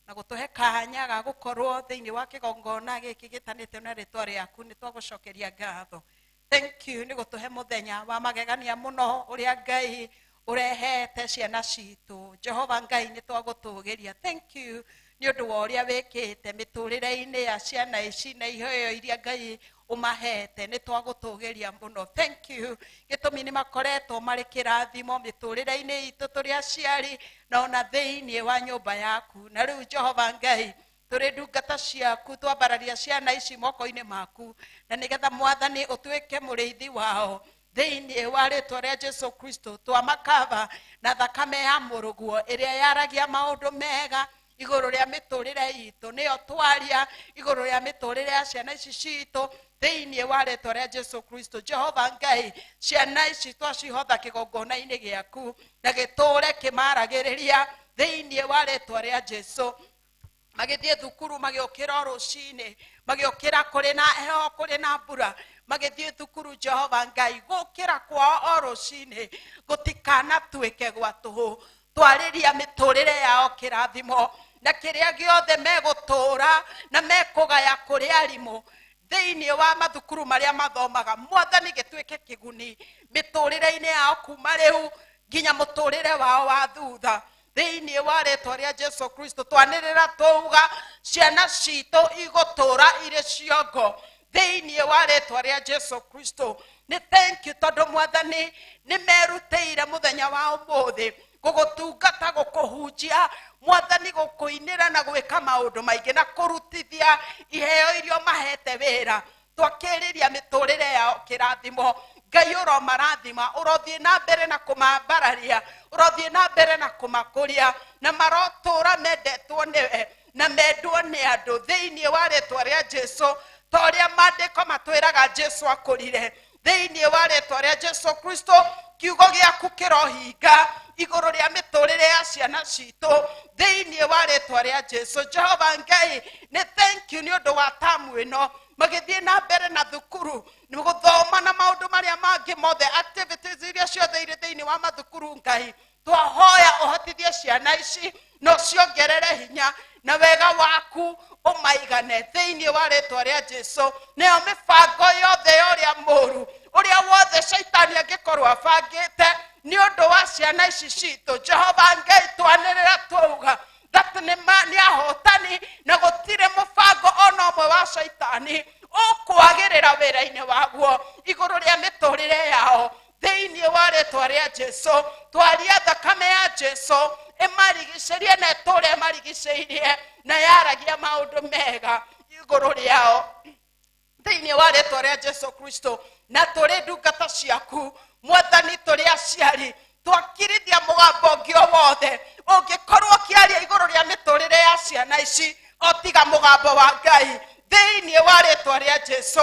na gutuhe kanya ga gukorwo thiini wa kigongona giki gitanite na ritwa riaku ni twagucokeria ngatho. Thank you ni gutuhe muthenya wa magegania muno uria Ngai urehete ciana citu. Jehova Ngai ni twagutugiria. Thank you ni undu wa uria wikite miturire-ini ya ciana ici na iheo iria Ngai umahete ni twagutugiria muno. Thank you gitumi ni makoretwo mari kirathimo miturire-ini itu turi aciari na ona thiini wa nyumba yaku. Na riu Jehova Ngai turi ndungata ciaku twambararia ciana ici moko-ini maku na nigetha Mwathani utuike muriithi wao thiini wa ritwa ria Jesu Kristo. Twamakava na thakame ya muruguo iria yaragia maundu mega iguru ria miturire itu niyo twaria iguru ria miturire ya ciana ici citu thiini wa ritwa ria Jesu Kristo. Jehova Ngai ciana ici twacihotha kigongona-ini giaku na giture kimaragiriria thiini wa ritwa ria Jesu. Magithie thukuru magiukira rucini magiukira kuri na heho kuri na mbura magithie thukuru Jehova Ngai gukira kwao o rucini gutikanatuike gwa tuhu. Twariria miturire yao kirathimo na kiria giothe megutura na mekugaya kuri arimu thiini wa mathukuru maria mathomaga. Mwathani gituike kiguni miturire-ini yao kuma riu nginya muturire wao wa thutha thiini wa ritwa ria Jesu Kristo. Twanirira tuuga ciana citu igutura iri ciongo thiini wa ritwa ria Jesu Kristo. Ni thank you tondu Mwathani ni merutire muthenya wa umuthi gugutungata gukuhunjia Mwathani gukuinira na gwika maundu maingi na kurutithia iheo iria mahete wira. Twakiriria miturire yao kirathimo. Ngai uromarathima urothie na mbere na kumambararia urothie na mbere na kumakuria na marotura mendetwo niwe na mendwo ni andu thiini wa ritwa ria Jesu. Ta uria maandiko matwiraga Jesu akurire thiini wa ritwa ria Jesu Kristo. Kiugo giaku kirohinga iguru ria miturire ya ciana citu thiini wa ritwa ria Jesu. Jehova Ngai ni thank you ni undu wa tamu ino magithie na mbere na thukuru ni guthoma na maundu maria mangi mothe activities iria ciothe iri thiini wa mathukuru. Ngai twahoya uhotithie ciana ici no ciongerere hinya na wega waku umaigane thiini wa ritwa ria Jesu. Neo mibango yothe ya uria muru uria wothe shaitani angikorwo abangite ni undu wa ciana ici citu Jehova Ngai twanirira twauga that ni ahotani na gutire mubango ona umwe wa shaitani ukwagirira wira-ini waguo iguru ria miturire yao thiini wa ritwa ria Jesu. Twaria thakame ya Jesu imarigicirie na iture marigicirie na yaragia maundu mega iguru riao thiini wa ritwa ria Jesu Kristo. Na turi ndungata ciaku Mwathani turi aciari twakirithia mugambo ungi o wothe ungikorwo ukiaria iguru ria miturire ya ciana ici o tiga mugambo wa Ngai thiini wa ritwa ria Jesu.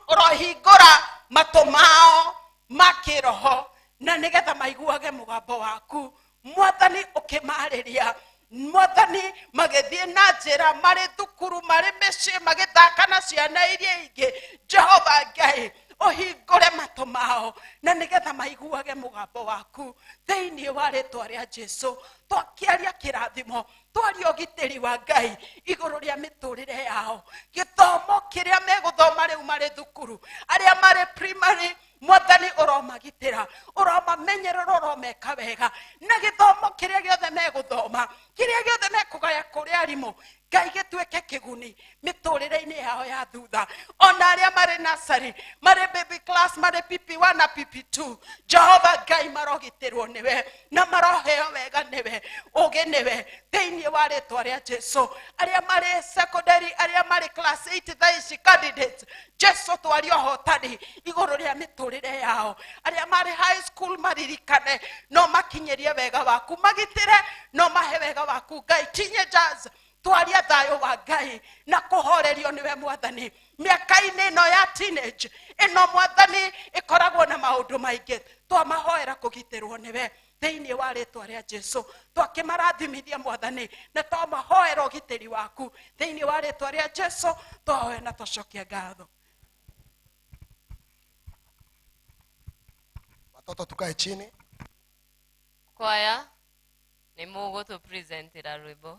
Urohingura matu mao ma kiroho na nigetha maiguage mugambo waku Mwathani ukimariria. Mwathani magithie na njira mari thukuru mari micii magithaka na ciana iria ingi Jehova Ngai uhingure matu mao na nigetha maiguage mugambo waku thiini wa ritwa ria Jesu. Twakiaria kirathimo twaria ugitiri wa Ngai iguru ria miturire yao githomo kiria meguthoma riu mari thukuru aria mari primary Mwathani uromagitira uromamenyerera uromeka wega na githomo kiria giothe meguthoma kiria giothe mekugaya kuri arimu Ngai gituike kiguni miturire-ini yao ya thutha. Ona aria mari nursery mari baby class mari PP1 na PP2 Jehova Ngai marogitirwo niwe na maroheo wega niwe ugi niwe thiini wa ritwa ria Jesu. Aria mari secondary aria mari class 8 thaa ici candidates Jesu twaria uhotani iguru ria miturire yao. Aria mari high school maririkane no makinyirie wega waku magitire no mahe wega waku Ngai. Teenagers twaria thayo wa Ngai na kuhorerio niwe Mwathani. Miaka-ini ino ya teenage ino Mwathani ikoragwo na maundu maingi twamahoera kugitirwo niwe thiini wa ritwa ria Jesu. Twakimarathimithia Mwathani na twamahoera ugitiri waku thiini wa ritwa ria Jesu. Twahoya na twacokia ngatho. Watoto tukae chini. Kwaya nĩ mũgũtũpresentĩra rwĩmbo.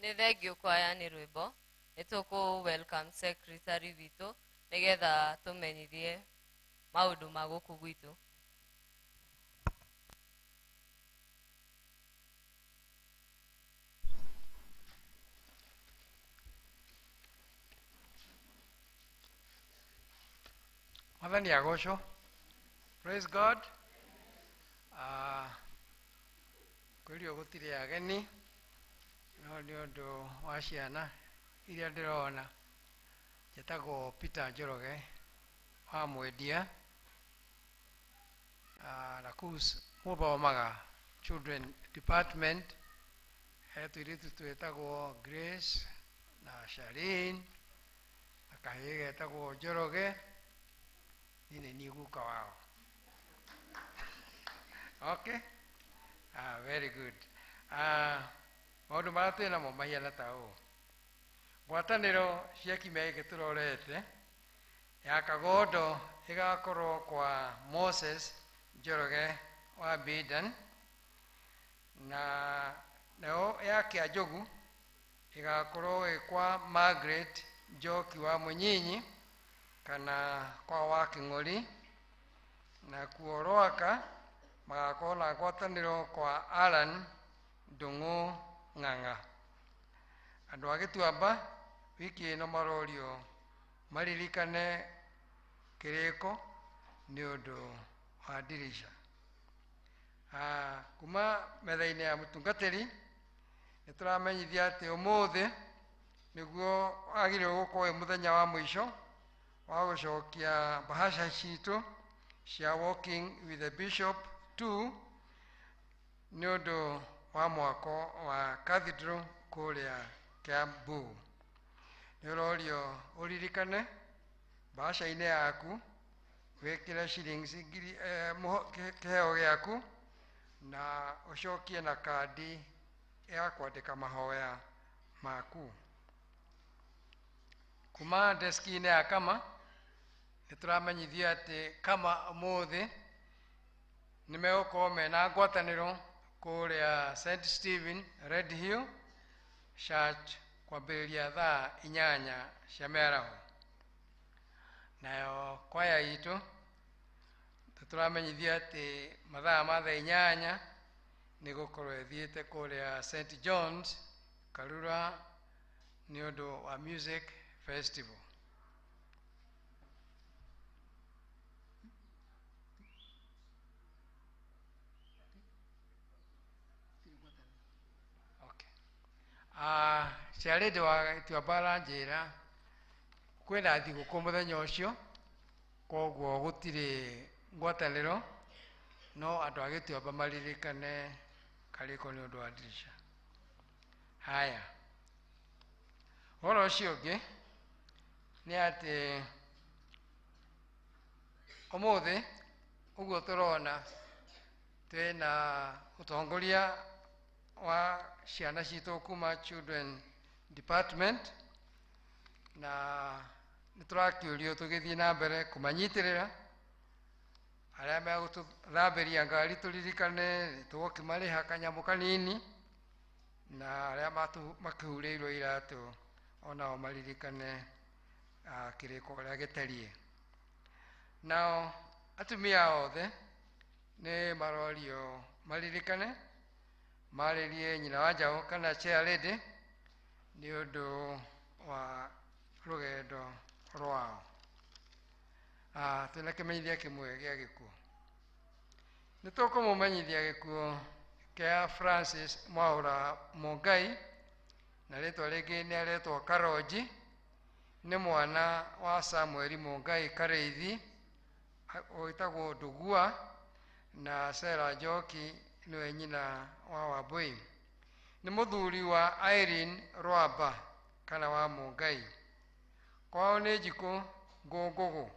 Nĩ thengio kwaya nĩ rwĩmbo. Nĩ tũkũ welcome secretary witũ nĩgetha tũmenyithie maũndũ ma gũkũ gwitũ. Mwathani agocwo. Praise God. Kwĩrio gũtirĩ ageni no nĩ ũndũ wa ciana iria ndĩrona. Njĩtagwo Peter Njoroge wa Mwendia. Na kũu mũthomaga Children Department. He tũirĩtu twĩtagwo Grace na Charlene na kahĩĩ getagwo Njoroge. Niĩ nĩ niĩ guka wao. Okay? Very good. Maũndũ marĩa twĩ namo mahiana ta ũũ. Ngwatanĩro cia kiumia gĩkĩ tũrorete ya Kagondo ĩgakorwo kwa Moses Njoroge wa Bidan, na nayo ya Kĩanjũgu ĩgakorwo ĩ kwa Margaret Njoki wa Mũnyinyi kana kwa wa Kĩng'ori, na kuo Rwaka magakorwo na ngwatanĩro kwa Alan Ndung'u Ng'ang'a. Andũ a Gĩtuamba wiki ĩno marorio maririkane kĩrĩko nĩ ũndũ wa ndirisha. Kuma metha-inĩ ya mũtungatĩri nĩ tũramenyithia atĩ ũmũthĩ nĩguo wagĩrĩirwo gũkorwo wĩ mũthenya wa mũico wa gũcokia bahasha citũ cia Walking with the Bishop 2 nĩ ũndũ wa mwako wa cathedral kũrĩa Kiambu. Nĩ ũrorio ũririkane bahasha-inĩ yaku wĩkĩre shillings ngiri, kĩheo gĩaku na ũcokie na kandi ya kwandĩka mahoya maku. Kuma deski-inĩ ya Kama nĩ tũramenyithio atĩ Kama ũmũthĩ nĩ megũkorwo mena ngwatanĩro kũrĩa St Stephen Red Hill Church kwambĩrĩria thaa 8 cia mĩaraho. Nayo kwaya itũ nĩ tũramenyithio atĩ mathaa ma thaa 8 nĩ gũkorwo ĩthiĩte kũrĩa St John's Karura nĩ ũndũ wa music festival. Ciarĩndĩ wa Gĩtuamba aranjĩra kwĩna thigũkũ mũthenya ũcio, koguo gũtirĩ ngwatanĩro, no andũ a Gĩtuamba maririkane karĩko nĩ ũndũ wa ndirisha. Haya, ũhoro ũcio ũngĩ nĩ atĩ ũmũthĩ ũguo tũrona twĩna ũtongoria wa ciana citũ kuma Children Department, na nĩ tũrakĩũrio tũgĩthiĩ na mbere kũmanyitĩrĩra arĩa megũtũthambĩria ngari tũririkane tũgũkĩmarĩha kanyamũ kanini, na arĩa makĩhurĩirwo iratũ onao maririkane kĩrĩko ũrĩa gĩtariĩ. Nao atumia othe nĩ marorio maririkane marĩrie nyina wa njaũ kana chair lady nĩ ũndũ wa rũgendo rwao. Twĩna kĩmenyithia kĩmwe gĩa gĩkuũ. Nĩ tũkũmũmenyithia gĩkuũ kĩa Francis Mwaũra Mũngai, na rĩtwa rĩngĩ nĩ aretwo Karonji, nĩ mwana wa Samuel Mũngai Karĩithi wĩtagwo Ndugua, na Sarah Njoki nĩwe nyina wa Wambui. Nĩ mũthuri wa Irene Rwamba kana wa Mũngai. Kwao nĩ Njikũ Ngũngũgũ.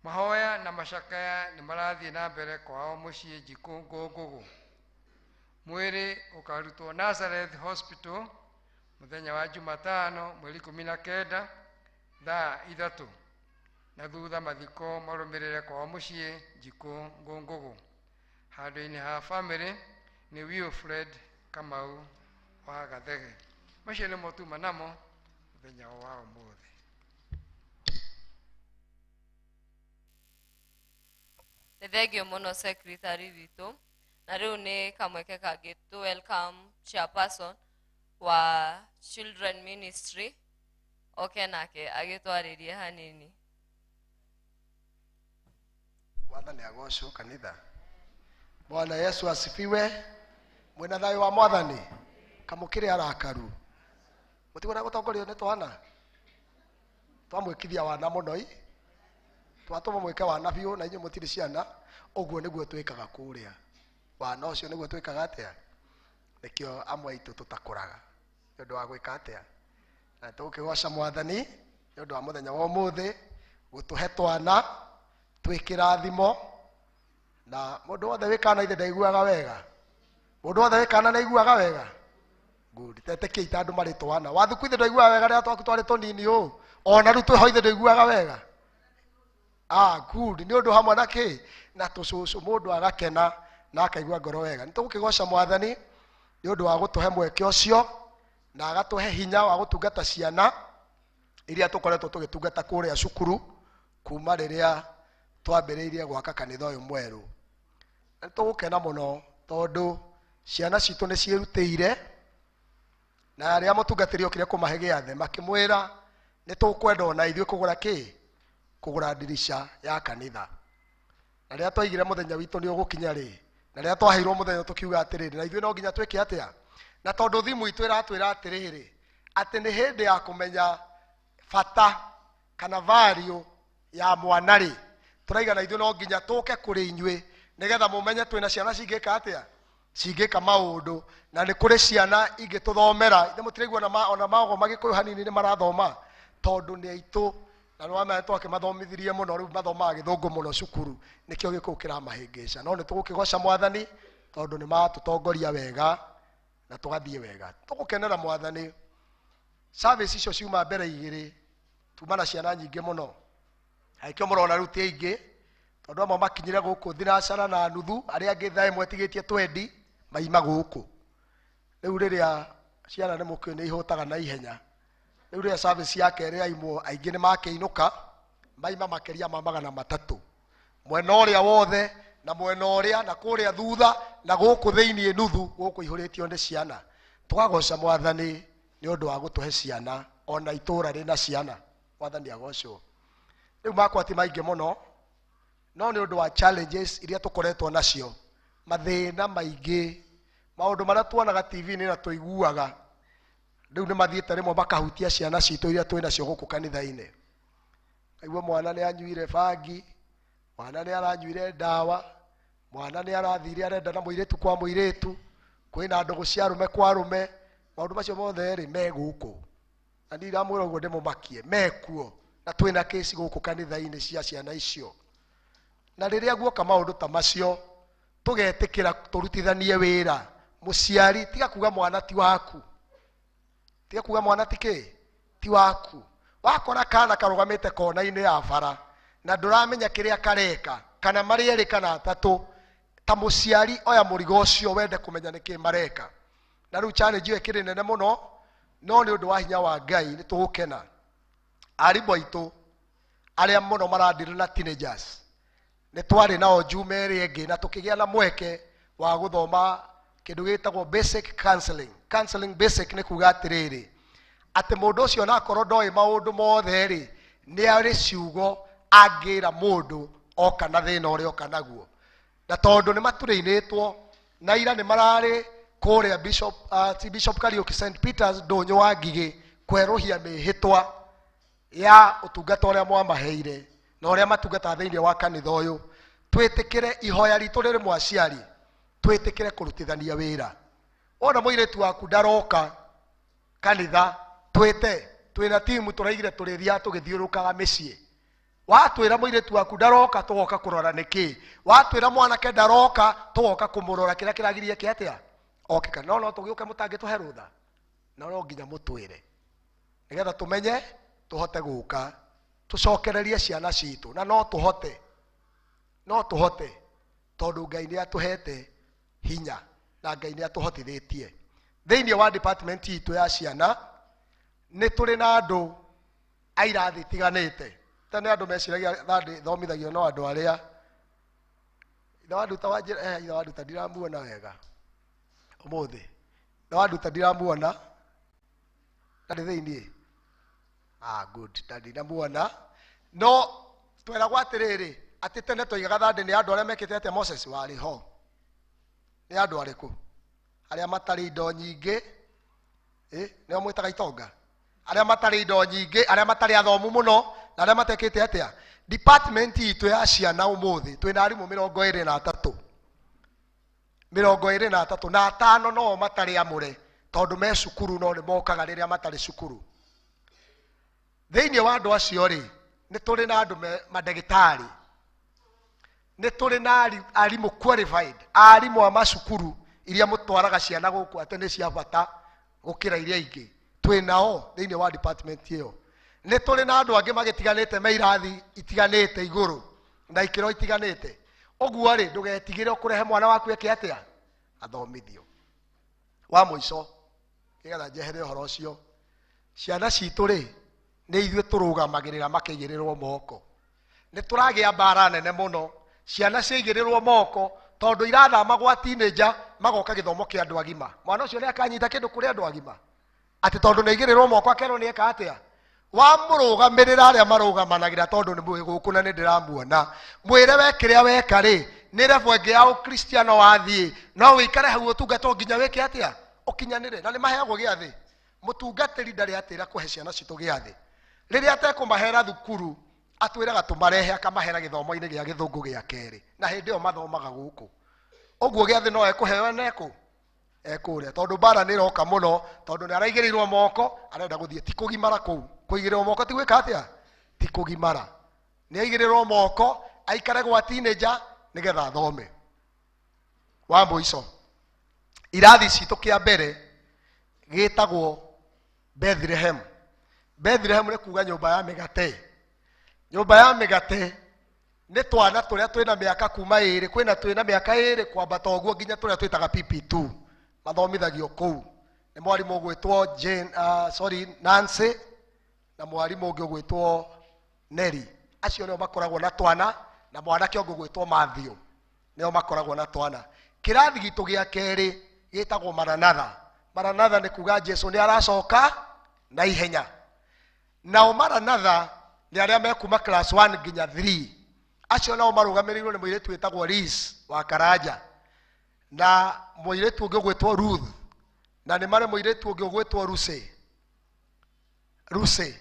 Mahoya na macakaya nĩ marathiĩ na mbere kwao mũciĩ Njikũ Ngũngũgũ. Mwĩrĩ ũkarutwo Nazareth Hospital mũthenya wa Jumatano mweri 19 thaa 3, na thutha mathiko marũmĩrĩre kwao mũciĩ Njikũ Ngũngũgũ. Handũ-inĩ ha famĩlĩ nĩ Wilfred Kamau wa Gathege. Macio nĩmo tuma namo mũthenya wa ũmũthĩ. Nĩ thengio mũno secretary witũ, na rĩu nĩ kamweke kangĩ to welcome chairperson wa children ministry oke nake agĩtwarĩrie hanini. Mwathani agocwo kanitha. Bwana Yesu asifiwe. Mwina thayũ wa Mwathani. Kamũkĩrĩ arakaru. Mũtigona gũtongorio nĩ twana. Twamwĩkithia wana mũno i. Twatũma mwĩke wana biũ na inyuĩ mũtirĩ ciana. Ũguo nĩguo twĩkaga kũrĩa. Wana ũcio nĩguo twĩkaga atĩa? Nĩkĩo amwe aitũ tũtakũraga. Nĩ ũndũ wa gwĩka atĩa? Na tũgũkĩgoca Mwathani nĩ ũndũ wa mũthenya wa ũmũthĩ gũtũhe twana twĩ kĩrathimo. Na mũndũ wothe wĩ kana ithe ndaiguaga wega. Mũndũ wothe wĩ kana nĩaiguaga wega. Good. Tetĩkiai ta andũ marĩ twana. Wathuku ithe ndaiguaga wega rĩrĩa twaku twarĩ tũnini ũũ. Ona rĩu twĩho ithe ndaiguaga wega. Good. Nĩ ũndũ hamwe na kĩ? Na tũcũcũ mũndũ agakena na akaigua ngoro wega. Nĩ tũgũkĩgoca Mwathani nĩ ũndũ wa gũtũhe mweke ũcio na agatũhe hinya wa gũtungata ciana iria tũkoretwo tũgĩtungata kũrĩa cukuru kuma rĩrĩa twambĩrĩirie gwaka kanitha ũyũ mwerũ. Nĩ tũgũkena mũno tondũ ciana citũ nĩ ciĩrutĩire, na arĩa mũtungatĩri okire kũmahe gĩathĩ makĩmwĩra nĩ tũkwenda ona ithuĩ kũgũra kĩ? Kũgũra ndirica ya kanitha. Na rĩrĩa twaigire mũthenya witũ nĩ ũgũkinya rĩ, na rĩrĩa twaheirwo mũthenya tũkiuga atĩrĩrĩ, na ithuĩ no nginya twĩke atĩa? Na tondũ thimũ itũ ĩratwĩra atĩrĩrĩ, atĩ nĩ hĩndĩ ya kũmenya bata kana value ya mwana rĩ, tũraiga na ithuĩ no nginya tũke kũrĩ inyuĩ nĩgetha mũmenye twĩna ciana cingĩka atĩa? Cingĩka maũndũ. Na nĩ kũrĩ ciana ingĩtũthomera. Ithe mũtiraigua ona mago magĩkũyũ hanini nĩ marathoma tondũ nĩ aitũ, na nĩ wamenya twakĩmathomithirie mũno, rĩu mathomaga gĩthũngũ mũno cukuru, nĩkĩo gĩkũyũ kĩramahĩngĩca. No nĩ tũgũkĩgoca Mwathani tondũ nĩ matũtongoria wega na tũgathiĩ wega. Tũgũkenera Mwathani. Service icio ciuma mbere igĩrĩ, tuma na ciana nyingĩ mũno. Aikĩo mũrona rĩu ti aingĩ, tondũ amwe makinyire gũkũ thinacara na nuthu, arĩa angĩ thaa ĩmwe ĩtigĩtie twendi maima gũkũ. Rĩu rĩrĩa ciana nĩ mũkĩũĩ nĩ ihũtaga na ihenya. Rĩu rĩrĩa service ya kerĩ yaimwo, aingĩ nĩ makĩinũka, maima makĩria ma magana matatũ. Mwena ũrĩa wothe, na mwena ũrĩa, na kũrĩa thutha, na gũkũ thĩiniĩ nuthu, gũkũ ihũrĩtio nĩ ciana. Tũkagoca Mwathani nĩ ũndũ wa gũtũhe ciana, ona itũũra rĩna ciana. Mwathani agocwo. Rĩu makwa ti maingĩ mũno, no nĩ ũndũ wa challenges iria tũkoretwo nacio, mathĩna maingĩ, maũndũ marĩa tuonaga T V-inĩ na tũiguaga, rĩu nĩ mathiĩte rĩmwe makahutia ciana citũ iria twĩ nacio gũkũ kanitha-inĩ. Aigua mwana nĩ anyuire bangi, mwana nĩ aranyuire ndawa, mwana nĩ arathire arenda na mũirĩtu kwa mũirĩtu, kwĩna ndũgũ cia arũme kwa arũme, maũndũ macio mothe rĩ me gũkũ. Na niĩ ndamwĩra ũguo ndĩmũmakie, mekuo, na twĩna kĩci gũkũ kanitha-inĩ cia ciana icio. Na rĩrĩa guoka maũndũ ta macio, tũgetĩkĩra tũrutithanie wĩra. Mũciari, tiga kuga mwana ti waku. Tiga kuga mwana ti kĩ? Ti waku. Wakora kana karũgamĩte kona-inĩ ya bara, na ndũramenya kĩrĩa kareka, kana marĩ erĩ kana atatũ, ta mũciari oya mũrigo ũcio wende kũmenya nĩkĩ mareka. Na rĩu challenge ĩyo ĩkĩrĩ nene mũno, no nĩ ũndũ wa hinya wa Ngai nĩ tũgũkena. Arimũ aitũ arĩa mũno maradiri na teenagers, nĩ twarĩ nao Juma ĩrĩa ĩngĩ na tũkĩgĩa na mweke wa gũthoma kĩndũ gĩtagwo basic counseling. Counseling basic nĩ kuga atĩrĩrĩ, atĩ mũndũ ũcio onakorwo ndoĩ maũndũ mothe rĩ, nĩ arĩ ciugo angĩra mũndũ oka na thĩna ũrĩa oka naguo. Na tondũ nĩ maturĩinĩtwo, na ira nĩ mararĩ kũrĩa ti Bishop Kariuki Saint Peters Ndũnyũ wa Ngigĩ kwerũhia mĩhĩtwa ya ũtungata ũrĩa mwamaheire na ũrĩa matungataga thĩinĩ wa kanitha ũyũ. Twĩtĩkĩre ihoya ritũ rĩrĩ mwaciari, twĩtĩkĩre kũrutithania wĩra. Wona mũirĩtu waku ndaroka kanitha, twĩte, twĩna timu tũraigire tũrĩthiaga tũgĩthiũrũrũkaga mĩciĩ. Watwĩra mũirĩtu waku ndaroka, tũgoka kũrora nĩkĩ. Watwĩra mwanake ndaroka, tũgoka kũmũrora kĩrĩa kĩragirie kĩ atĩa? Oke kana. No, no tũgĩũke mũtangĩtũhe rũtha. Na no nginya mũtwĩre. Nĩgetha tũmenye, tũhote gũka, tũcokererie ciana citũ. Na no tũhote. No tũhote. Tondũ Ngai nĩ atũhete hinya na Ngai nĩ atũhotithĩtie. Thĩinĩ wa department itũ ya ciana nĩ tũrĩ na andũ a irathi itiganĩte. Tene andũ meciragia thandi thomithagio no andũ arĩa ithe wa nduta wa njĩra ithe wa nduta ndiramuona wega ũmũthĩ, ithe wa nduta ndiramuona na ndĩ thĩiniĩ. Good, na ndinamuona. No tweragwo atĩrĩrĩ atĩ tene twaigaga thandi nĩ andũ arĩa mekĩte atĩa? Moses warĩ ho. Nĩ andũ arĩkũ? Arĩa matarĩ indo nyingĩ, nĩo mwĩtaga itonga, arĩa matarĩ indo nyingĩ, arĩa matarĩ athomu mũno na arĩa matekĩte atĩa. Department itũ ya ciana ũmũthĩ twĩna arimũ 23, 23 na 5 no matarĩ amũre tondũ me cukuru no nĩ mokaga rĩrĩa matarĩ cukuru. Thĩinĩ wa andũ acio rĩ, nĩ tũrĩ na andũ mandagĩtarĩ, nĩ tũrĩ na arimũ qualified, arimũ a macukuru iria mũtwaraga ciana gũkũ atĩ nĩ cia bata gũkĩra iria ingĩ, twĩ nao thĩinĩ wa department ĩyo. Nĩ tũrĩ na andũ angĩ magĩtiganĩte me irathi itiganĩte igũrũ na ikĩro itiganĩte. Ũguo rĩ, ndũgetigĩre kũrehe mwana waku eke atĩa? Athomithio. Wa mũico, nĩgetha njehere ũhoro ũcio, ciana citũ rĩ, nĩ ithuĩ tũrũgamagĩrĩra makĩigĩrĩrwo moko. Nĩ tũragĩa mbara nene mũno, ciana ciaigĩrĩrwo moko tondũ irathama gwa teenager magoka gĩthomo kĩa andũ agima. Mwana ũcio nĩ akanyita kĩndũ kũrĩ andũ agima atĩ tondũ nĩ aigĩrĩrwo moko akerwo nĩ eka atĩa? Wamũrũgamĩrĩra arĩa marũgamanagĩra tondũ nĩ mwĩ gũkũ na nĩ ndĩramuona, mwĩre we kĩrĩa weka rĩ nĩ level ĩngĩ ya ũkristiano wathiĩ, no wĩikare hau ũtungatwo nginya wĩke atĩa? Ũkinyanĩre. Na nĩ maheagwo gĩathĩ. Mũtungatĩri ndarĩ atĩra kũhe ciana citũ gĩathĩ. Rĩrĩa atekũmahera thukuru atwĩraga tũmarehe akamahera gĩthomo-inĩ gĩa gĩthũngũ gĩa kerĩ, na hĩndĩ ĩyo mathomaga gũkũ. Ũguo gĩathĩ no ekũheo na ekũrĩa, tondũ mbara nĩ ĩroka mũno, tondũ nĩ araigĩrĩirwo moko arenda gũthiĩ. Ti kũgimara kũu, kũigĩrĩrwo moko ti gwĩka atĩa? Ti kũgimara. Nĩ aigĩrĩrwo moko aikare gwa teenager nĩgetha athome. Wa mũico, irathi citũ kĩa mbere gĩtagwo Bethlehem. Bethlehem nĩ kuga nyũmba ya mĩgate. Nyũmba ya mĩgate nĩ twana tũrĩa twĩna mĩaka kuma ĩrĩ, kwĩna twĩna mĩaka ĩrĩ kwambata ũguo nginya tũrĩa twĩtaga PP2 mathomithagio kũu. Nĩ mwarimũ ũgwĩtwo Jane, sorry, Nancy na mwarimũ ũngĩ ũgwĩtwo Nelly. Acio nĩo makoragwo na twana, na mwanake ũngĩ ũgwĩtwo Matthew nĩo makoragwo na twana. Kĩrathi gitũ gĩa kerĩ gĩtagwo Maranatha. Maranatha nĩ kuga Jesu nĩ aracoka na ihenya. Nao Maranatha nĩ arĩa mekuma class 1 nginya 3. Acio nao marũgamĩrĩirwo nĩ mũirĩtu wĩtagwo Liz wa Karanja na mũirĩtu ũngĩ ũgwĩtwo Ruth, na nĩ marĩ mũirĩtu ũngĩ ũgwĩtwo Lucy. Lucy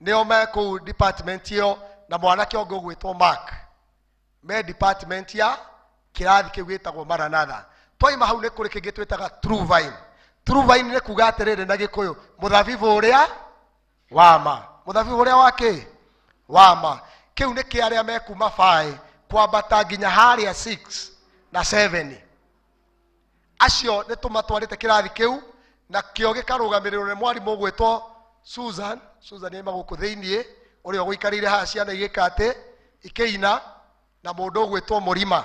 nĩo me kũu department ĩyo, na mwanake ũngĩ ũgwĩtwo Mark me department ya kĩrathi kĩu gĩtagwo Maranatha. Twaima hau nĩ kũrĩ kĩngĩ twĩtaga True Vine. True Vine nĩ kuga atĩrĩrĩ na Gĩkũyũ, mũthabibũ ũrĩa wama. Mũthabibũ ũrĩa wa kĩ? Wama. Kĩu nĩ kĩa arĩa mekuma 5 kwambata nginya harĩa 6 na 7. Acio nĩ tũmatwarĩte kĩrathi kĩu, na kĩo gĩkarũgamĩrĩrwo nĩ mwarimũ ũgwĩtwo Susan. Susan aima gũkũ thĩiniĩ, ũrĩa ũgũikarĩire haha ciana igĩka atĩ ikĩina, na mũndũ ũgwĩtwo Mũrima.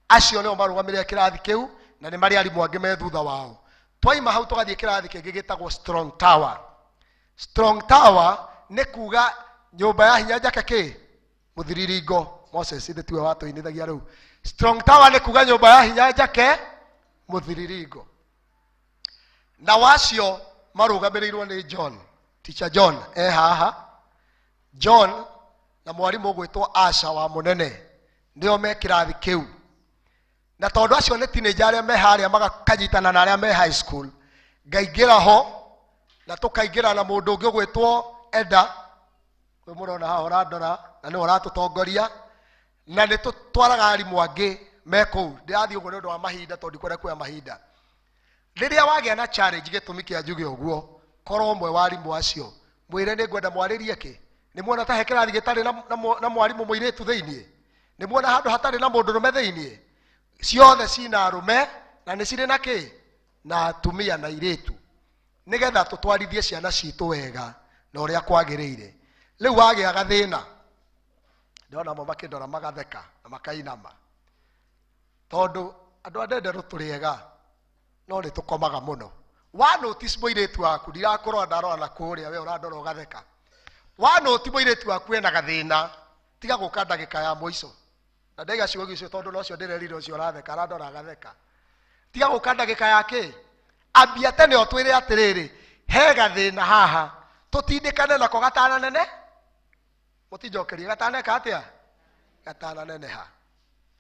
Acio nĩo marũgamĩrĩire kĩrathi kĩu, na nĩ marĩ arimũ angĩ me thutha wao. Twaima hau tũgathiĩ kĩrathi kĩngĩ gĩtagwo Strong Tower. Strong Tower nĩ kuga nyũmba ya hinya njake kĩ? Mũthiriringo. Moses ithe tiwe watũinithagia rĩu. Strong Tower nĩ kuga nyũmba ya hinya njake mũthiriringo. Na wacio marũgamĩrĩirwo nĩ John, Teacher John e haha. John na mwarimũ ũgwĩtwo Asha wa mũnene nĩo me kĩrathi kĩu. Na tondũ acio nĩ teenager arĩa me harĩa magakanyitana na arĩa me high school, ngaingĩra ho na tũkaingĩra na mũndũ ũngĩ ũgwĩtwo Eda, ũyũ mũrona haha ũrandora na nĩwe ũratũtongoria, na nĩ tũtwaraga arimũ angĩ me kũu. Ndĩrathiĩ ũguo nĩ ũndũ wa mahinda tondũ ndikwenda kuoya mahinda. Rĩrĩa wagĩa na challenge, gĩtũmi kĩa njuge ũguo, korwo ũmwe wa arimũ acio mwĩre nĩ ngwenda mwarĩrie kĩ. Nĩ muona ta he kĩrathi gĩtarĩ na mwarimũ mũirĩtu thĩiniĩ? Nĩ muona handũ hatarĩ na mũndũrũme thĩiniĩ? Ciothe cina arũme na nĩ cirĩ na kĩ? Na atumia na airĩtu, nĩgetha tũtwarithie ciana citũ wega na ũrĩa kwagĩrĩire. Rĩu wagĩa gathĩna, ndĩrona mo makĩndora magatheka na makainama, tondũ andũ a Ndenderũ tũrĩ ega no nĩ tũkomaga mũno. Wa notice mũirĩtu waku, ndirakũrora ndarora na kũrĩa, we ũrandora ũgatheka. Wa notice mũirĩtu waku ena gathĩna, tiga gũka ndagĩka ya mũico. Na ndaiga ciugo icio tondũ nocio ndĩrerire ũcio ũratheka, arandora agatheka. Tiga gũka ndagĩka ya kĩ? Ambia tene ũtwĩre atĩrĩrĩ, he gathĩna haha, tũtindĩkane nako gatananene. Mũtinjokerie, gataneka atĩa? Gatananeneha.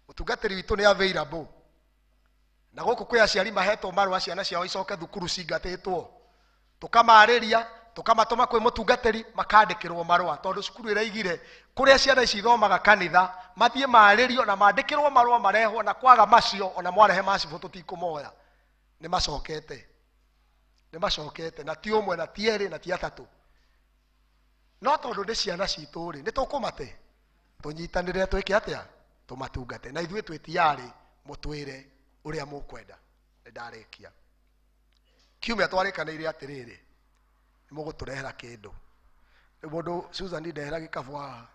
Mũtungatĩri witũ nĩ available. Na gũkũ kwĩ aciari mahetwo marũa ciana ciao icoke thukuru cingatĩtwo. Tũkamarĩria, tũkamatũma kwĩ mũtungatĩri, makandĩkĩrwo marũa tondũ cukuru ĩraigire kũrĩa ciana ici ithomaga kanitha, mathiĩ marĩrio na mandĩkĩrwo marũa marehwo, na kwaga macio ona mwarehe macibũ tũtikũmoya. Nĩ macokete. Nĩ macokete, na ti ũmwe, na ti erĩ, na ti atatũ. No tondũ nĩ ciana citũ rĩ, nĩ tũkũmate. Tũnyitanĩre twĩke atĩa? Tũmatungate. Na ithuĩ twĩ tayari mũtwĩre ũrĩa mũkwenda. Nĩ ndarĩkia. Kiumia twarĩkanĩire atĩrĩrĩ, nĩ mũgũtũrehera kĩndũ. Rĩu mũndũ Susan ndehera gĩkabũ haha.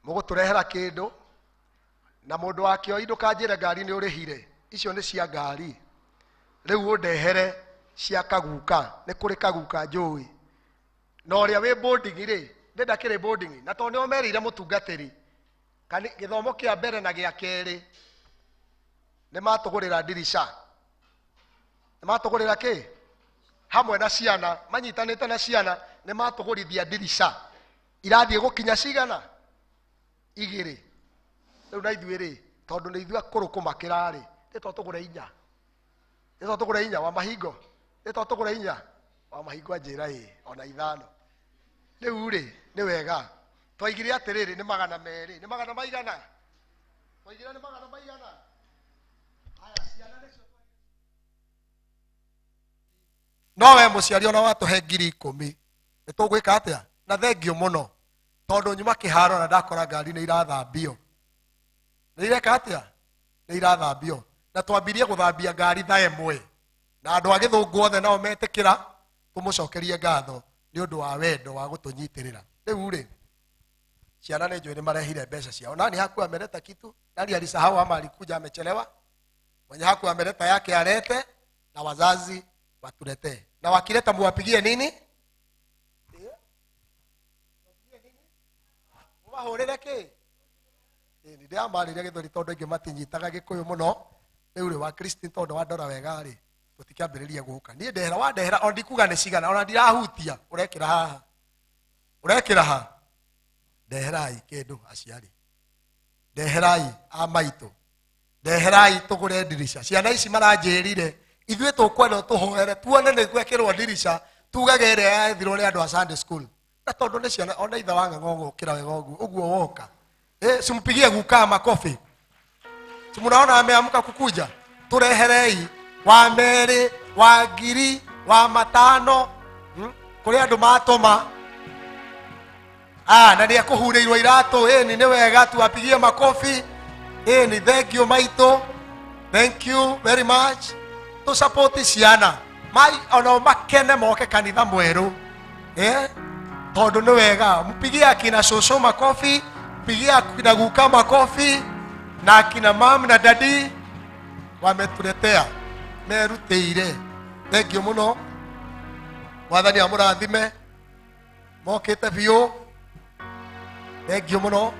Mũgũtũrehera kĩndũ, na mũndũ wa kĩoi ndũkanjĩre ngari nĩ ũrĩhire. Icio nĩ cia ngari. Rĩu ũndehere cia kaguka, nĩ kũrĩ kaguka njũĩ. Na ũrĩa wĩ boarding rĩ, ndĩ ndakĩrĩ boarding, na tondũ nĩo merĩire mũtungatĩri, gĩthomo kĩa mbere na gĩa kerĩ, nĩ matũgũrĩra ndirica. Nĩ matũgũrĩra kĩ? Hamwe na ciana, manyitanĩte na ciana, nĩ matũgũrithia ndirica. Irathiĩ gũkinya cigana? Igĩrĩ. Rĩu na ithuĩ rĩ, tondũ nĩ ithuĩ akũrũ kũmakĩra rĩ, nĩ twatũgũra inya. Nĩ twatũgũra inya wa mahingo. Nĩ twatũgũra inya wa mahingo anjĩra ĩ, ona ithano. Rĩu rĩ, nĩ wega. Twaigire atĩrĩrĩ, nĩ magana merĩ. Nĩ magana maigana? Twaigire nĩ magana maigana? Haya, ciana nĩcio No we mũciari ona watũhe ngiri ikũmi, nĩ tũgwĩka atĩa? Na thengio mũno, tondũ nyuma kĩharo na ndakora ngari nĩ irathambio. Nĩ ireka atĩa? Nĩ irathambio. Na twambirie gũthambia ngari thaa ĩmwe. Na andũ a gĩthũngũ othe nao metĩkĩra, tũmũcokerie ngatho nĩ ũndũ wa wendo wa gũtũnyitĩrĩra. Rĩu rĩ, ciana nĩ njũĩ nĩ marehire mbeca ciao. Nani hakuwa ameleta kitu? Nani alisahau ama alikuja amechelewa? Mwenye hakuwa ameleta yake alete, na wazazi watuletee. Na wakileta muwapigie nini? Mubahũrĩre kĩ? Ĩ, nĩ ndĩramarĩria gĩthweri tondũ aingĩ matinyitaga gĩkũyũ mũno. Rĩu rĩ, wa Christine tondũ wandora wega rĩ, tũtikĩambĩrĩria gũka. Niĩ ndehera, wandehera, o ndikuga nĩ cigana, ona ndirahutia, ũrekĩra haha. Ũrekĩra ha? Ndeherai kĩndũ aciari. Ndeherai a maitũ. Ndeherai tũgũre ndirica. Ciana ici maranjĩrire, ithuĩ tũkwenda tũhoere, tuone nĩ gwekĩrwo ndirica, tugage ĩrĩa yethirwo nĩ andũ a Sunday school. Na tondũ nĩ ciana, ona ithe wa ng'ang'o gũkĩra wega ũguo, ũguo woka. Simpigie guka makofi. Si munaona ameamka kukuja? Tureherei wa merĩ, wa ngiri, wa matano, Kũrĩ andũ matũma. Na nĩ ekũhurĩirwo iratũ. Nĩ wega, tuwapigie makofi. Ni thank you maitũ. Thank you very much. Tu support ciana. Mai ona makene moke kanitha mwerũ. Tondũ nĩ wega. Mpigie akina cũcũ makofi, mpigie akina guka makofi, na akina mam na dadi wametuletea. Merutĩire. Thank you mũno. Mwathani amũrathime. Mokĩte biũ. Thank you mũno.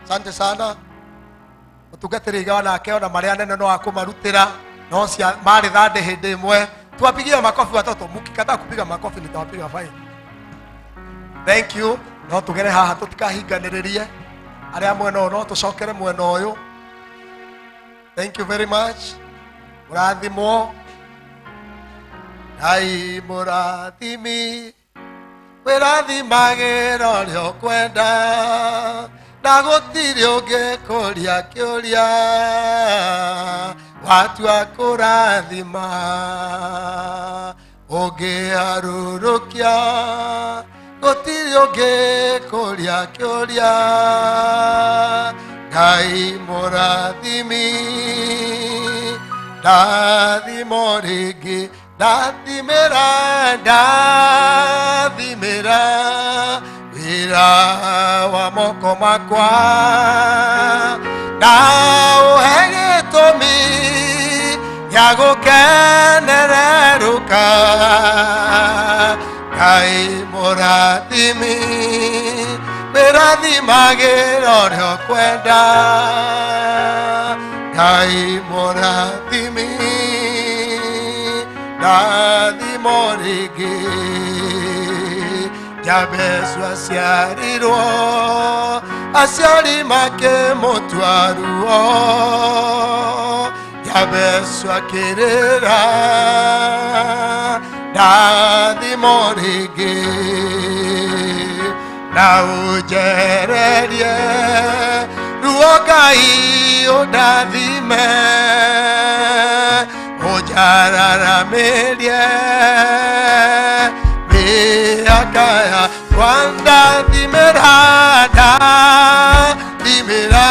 Asante sana. Mũtungatĩri Iga nake ona marĩa nene no akũmarutĩra. No cia marĩ thande hĩndĩ ĩmwe. Tuwapigie makofi watoto. Mkikataa kupiga makofi nitawapiga fine. Thank you. No tugere haha tũtikahinganĩrĩrie. Arĩa mwena ũyũ no tũcokere mwena ũyũ. Thank you very much. Mũrathimwo. Ngai mũrathimi. Wĩrathimagĩra ũrĩa ũkwenda. Na gũtirĩ ũngĩkũria kĩũria. Watua kũrathima. Ũngĩharũrũkia. Gũtirĩ ũngĩkũria kĩũria. Ngai mũrathimi. Ndathimo rĩngĩ. Ndathimĩra, ndathimĩra wĩra wa moko makwa. Na ũhe gĩtũmi gĩa gũkenererũka Ngai mũrathimi wĩrathimagĩra ũrĩa ũkwenda Ngai mũrathimi ndathimo rĩngĩ Jabezu aciarirwo aciari makĩmũtua ruo Jabezu akĩrĩra ndathimo rĩngĩ na ũnjererie ruo Ngai ũndathime ũnjararamĩrie mĩaka yakwa ndathimĩra ndathimĩra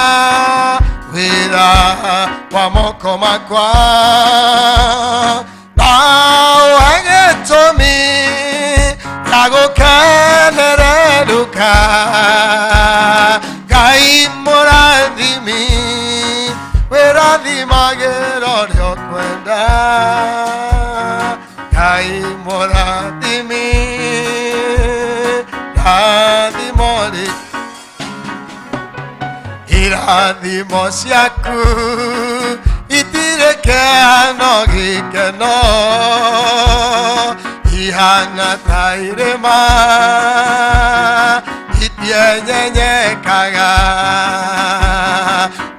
wĩra wa moko makwa na ũhe gĩtũmi gĩa gũkenererũka Ngai mũrathimi wĩrathimagĩra ũrĩa ũkwenda Ngai mũrathimi ndathimo rĩ irathimo ciaku itirĩ kĩhano gĩkeno ihana ta irĩma itienyenyekaga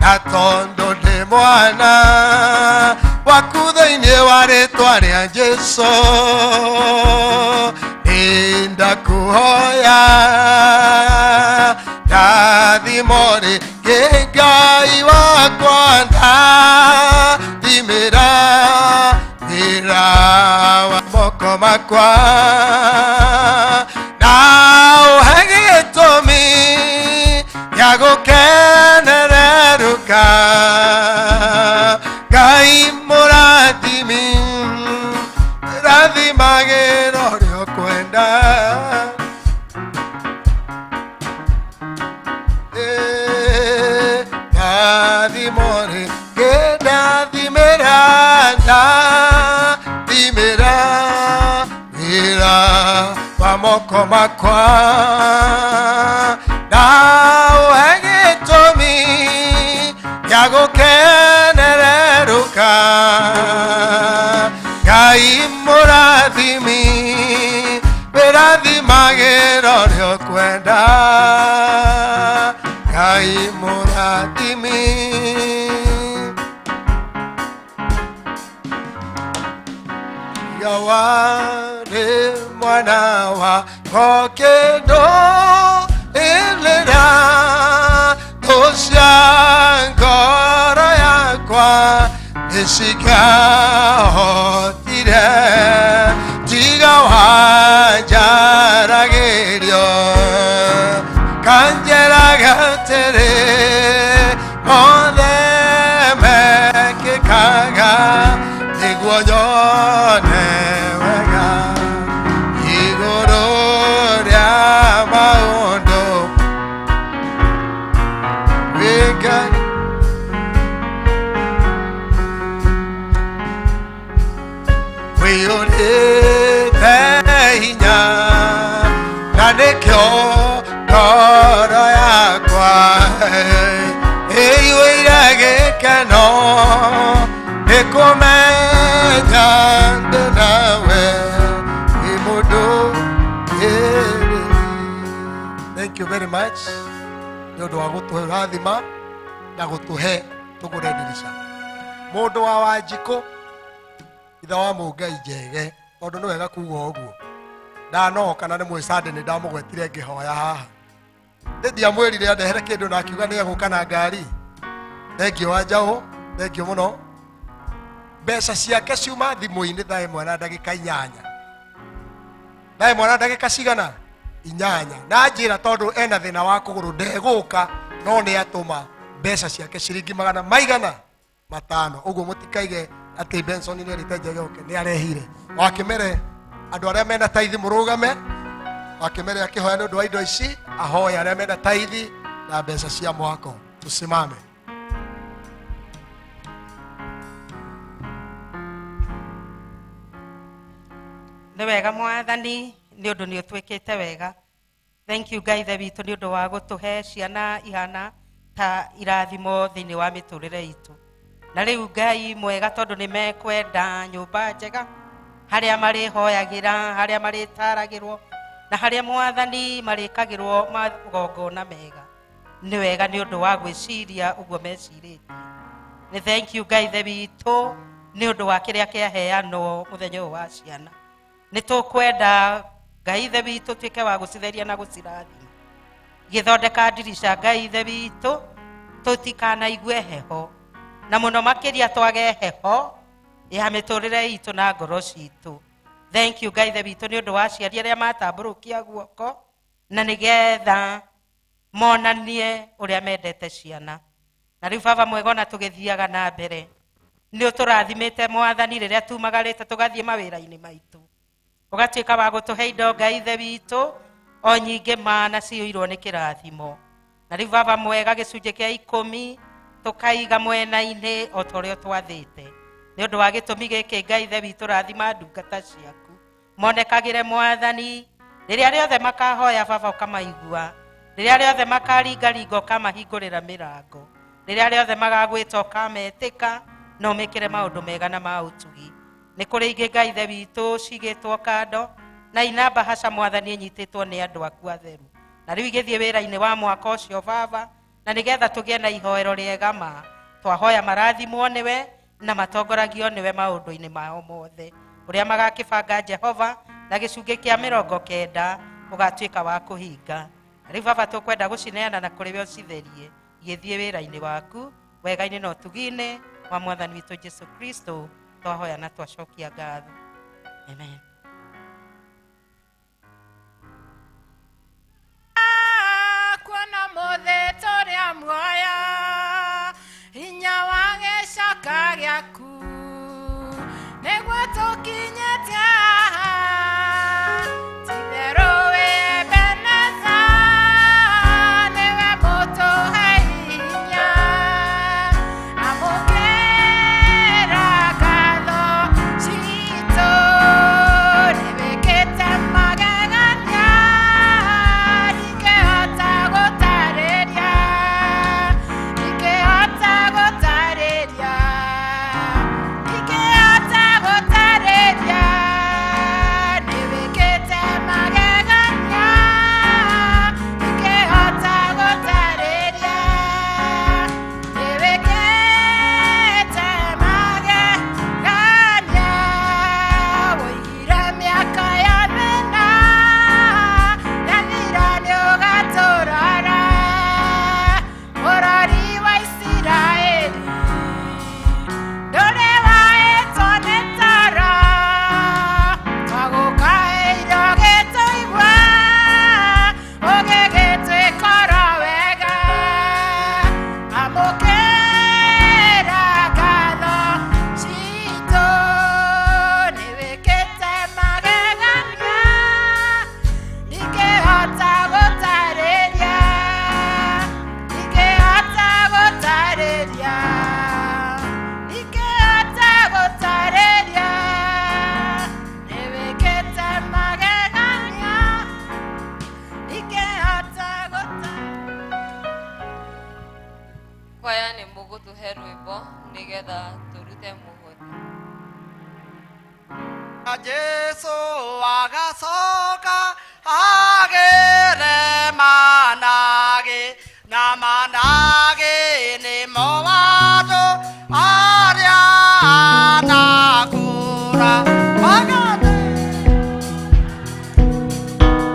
na tondũ ndĩ mwana waku thĩinĩ wa rĩtwa rĩa Jesũ nĩndakũhoya ndathimo rĩngĩ Ngai wakwa ndathimĩra wĩra wa moko makwa na ũhe gĩtũmi gĩa gũkenererũka Ngai mũrathimi rathimagĩra ũrĩa ũkwenda ndathimo rĩngĩ ndathimĩra ndathimĩra wĩra wa moko makwa na ũhe gĩtũmi gĩa gũkenererũka Ngai mũrathimi wĩrathimagĩra ũrĩa ũkwenda Ngai mũrathimi Yawarĩ mwana wa kĩndũ ĩrĩra thũ cia ngoro yakwa nĩcingĩahotire tiga wanjaragĩrio kanjeraga atĩrĩ mothe mekĩkaga nĩguo nyone wega igũrũ rĩa maũndũ wĩ Ngai wĩyũrĩte hinya na nĩkĩo ngoro yakwa ĩiyũire gĩkeno nĩ kũmenya ndĩ nawe wĩ mũndũ ĩrĩ. Thank you very much nĩ ũndũ wa gũtũhe ũrathima na gũtũhe tũgũre ndirica mũndũ wa Wanjikũ ithe wa Mũngai Njege tondũ nĩ wega kuga ũguo ndanoka na nĩ mwĩ Sunday nĩ ndamũgwetire ngĩhoya haha nĩ ndiamwĩrire andehere kĩndũ na akiuga nĩ egũka na ngari thengio wa Njaũ thengio mũno mbeca ciake ciuma thimũ-inĩ thaa 1 na ndagĩka 8 thaa 1 na ndagĩka cigana 8 na njĩra tondũ ena thĩna wa kũgũrũ ndegũka no nĩ atũma mbeca ciake ciringi magana maigana matano ũguo mũtikaige atĩ Benson nĩ erĩte Njege oke nĩ arehire wakĩmere andũ arĩa mena taithi mũrũgame wakĩmere akĩhoya nĩ ũndũ wa indo ici ahoya arĩa mena taithi na mbeca cia mwako tusimame. Nĩ wega Mwathani, nĩ ũndũ nĩ ũtwĩkĩte wega. Thank you Ngai Ithe witũ nĩ ũndũ wa gũtũhe ciana ihana ta irathimo thĩinĩ wa mĩtũrĩre itũ. Na rĩu Ngai mwega, tondũ nĩ mekwenda nyũmba njega harĩa marĩhoyagĩra, harĩa marĩtaragĩrwo, na harĩa Mwathani marĩkagĩrwo magongona mega. Nĩ wega nĩ ũndũ wa gwĩciria ũguo mecirĩtie. Nĩ thank you Ngai Ithe witũ nĩ ũndũ wa kĩrĩa kĩaheanwo mũthenya ũyũ wa ciana. Nĩ tũkwenda Ngai Ithe witũ tuĩke wa gũcitheria na gũcirathima. Gĩthondeka ndirica Ngai Ithe witũ, tũtikanaigue heho, na mũno makĩria twage heho ya mĩtũrĩre itũ na ngoro citũ. Thank you Ngai Ithe witũ nĩ ũndũ wa aciari arĩa matambũrũkia guoko na nĩgetha monanie ũrĩa mendete ciana. Na rĩu Baba mwega, ona tũgĩthiaga na mbere, nĩ ũtũrathimĩte Mwathani rĩrĩa tumagarĩte tũgathiĩ mawĩra-inĩ maitũ, ũgatuĩka wa gũtũhe indo Ngai Ithe witũ o nyingĩ ma na ciyũirwo nĩ kĩrathimo. Na rĩu Baba mwega, gĩcunjĩ kĩa 10 tũkaiga mwena-inĩ o ta ũrĩa twathĩte. Nĩ ũndũ wa gĩtũmi gĩkĩ Ngai Ithe witũ, rathima ndungata ciaku, monekagĩre Mwathani rĩrĩa rĩothe makahoya. Baba, ũkamaigua rĩrĩa rĩothe makaringaringa, ũkamahingũrĩra mĩrango rĩrĩa rĩothe magagwĩta, ũkametĩka na ũmĩkĩre maũndũ mega na ma ũtugi. Nĩ kũrĩ ingĩ Ngai Ithe witũ cigĩtwo kando na inamba haca Mwathani ĩnyitĩtwo nĩ andũ aku atheru, na rĩu igĩthiĩ wĩra-inĩ wa mwaka ũcio Baba, na nĩgetha tũgĩe na ihoero rĩega ma twahoya marathimwo nĩwe na matongoragio nĩwe maũndũ-inĩ mao mothe ũrĩa magakĩbanga Jehova, na gĩcunjĩ kĩa 90 ũgatuĩka wa kũhinga. Na rĩu Baba, tũkwenda gũcineana na kũrĩ we ũcitherie igĩthiĩ wĩra-inĩ waku wega-inĩ na ũtugi-inĩ wa Mwathani witũ Jesu Kristo twahoya na twacokia ngatho. Amen. Kuona mothe tũrĩa muoyo, hinya wa gĩcoka gĩaku nĩguo tũkinyĩte haha. Ti-itherũ wĩ Ebeneza, nĩwe mũtũhe hinya. Amũkĩra ngatho citũ, nĩwĩkĩte magegania ndingĩhota gũtarĩria, ndingĩhota gũtarĩria, ndingĩhota gũtarĩria. Nĩwĩkĩte magegania ndingĩhota gũtarĩria, nĩwĩkĩte magegania. Woigire mĩaka ya thĩna yathira nĩũgatũrora, mũrori wa Isiraeli ndũrĩ waĩtwo nĩ toro, twagũkaĩire ũgĩtũigua, ũgĩgĩtwĩkora wega. Amũkĩra ngatho citũ, nĩwĩkĩte magegania ndingĩhota gũtarĩria, ndingĩhota gũtarĩria, ndingĩhota gũtarĩria. Nĩwĩkĩte magegania ndingĩhota gũtarĩria. Kwaya nĩ mũgũtũhe rwĩmbo nĩgetha tũrute mũhothi. Jesu agacoka agĩre managĩ na managĩ nĩmo andũ arĩa anakũra magathe.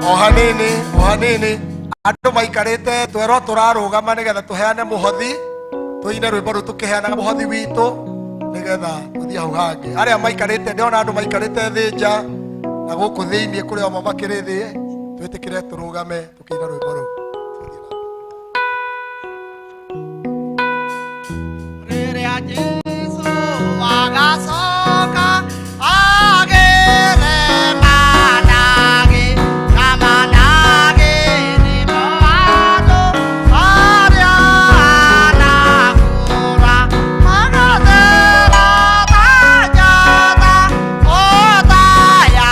O hanini, o hanini, andũ maikarĩte twerwo tũrarũgama nĩgetha tũheane mũhothi, tũine rwĩmbo rũu tũkĩheanaga mũhothi witũ nĩgetha tũthiĩ hau hangĩ. Arĩa maikarĩte, ndĩrona andũ maikarĩte thĩ nja na gũkũ thĩiniĩ kũrĩ amwe makĩrĩ thĩ, twĩtĩkĩre tũrũgame tũkĩina rwĩmbo rũu. Rĩrĩa Jesu agacoka agĩre managĩ na managĩ nĩmo andũ arĩa anakũra magathera ta njata ota ya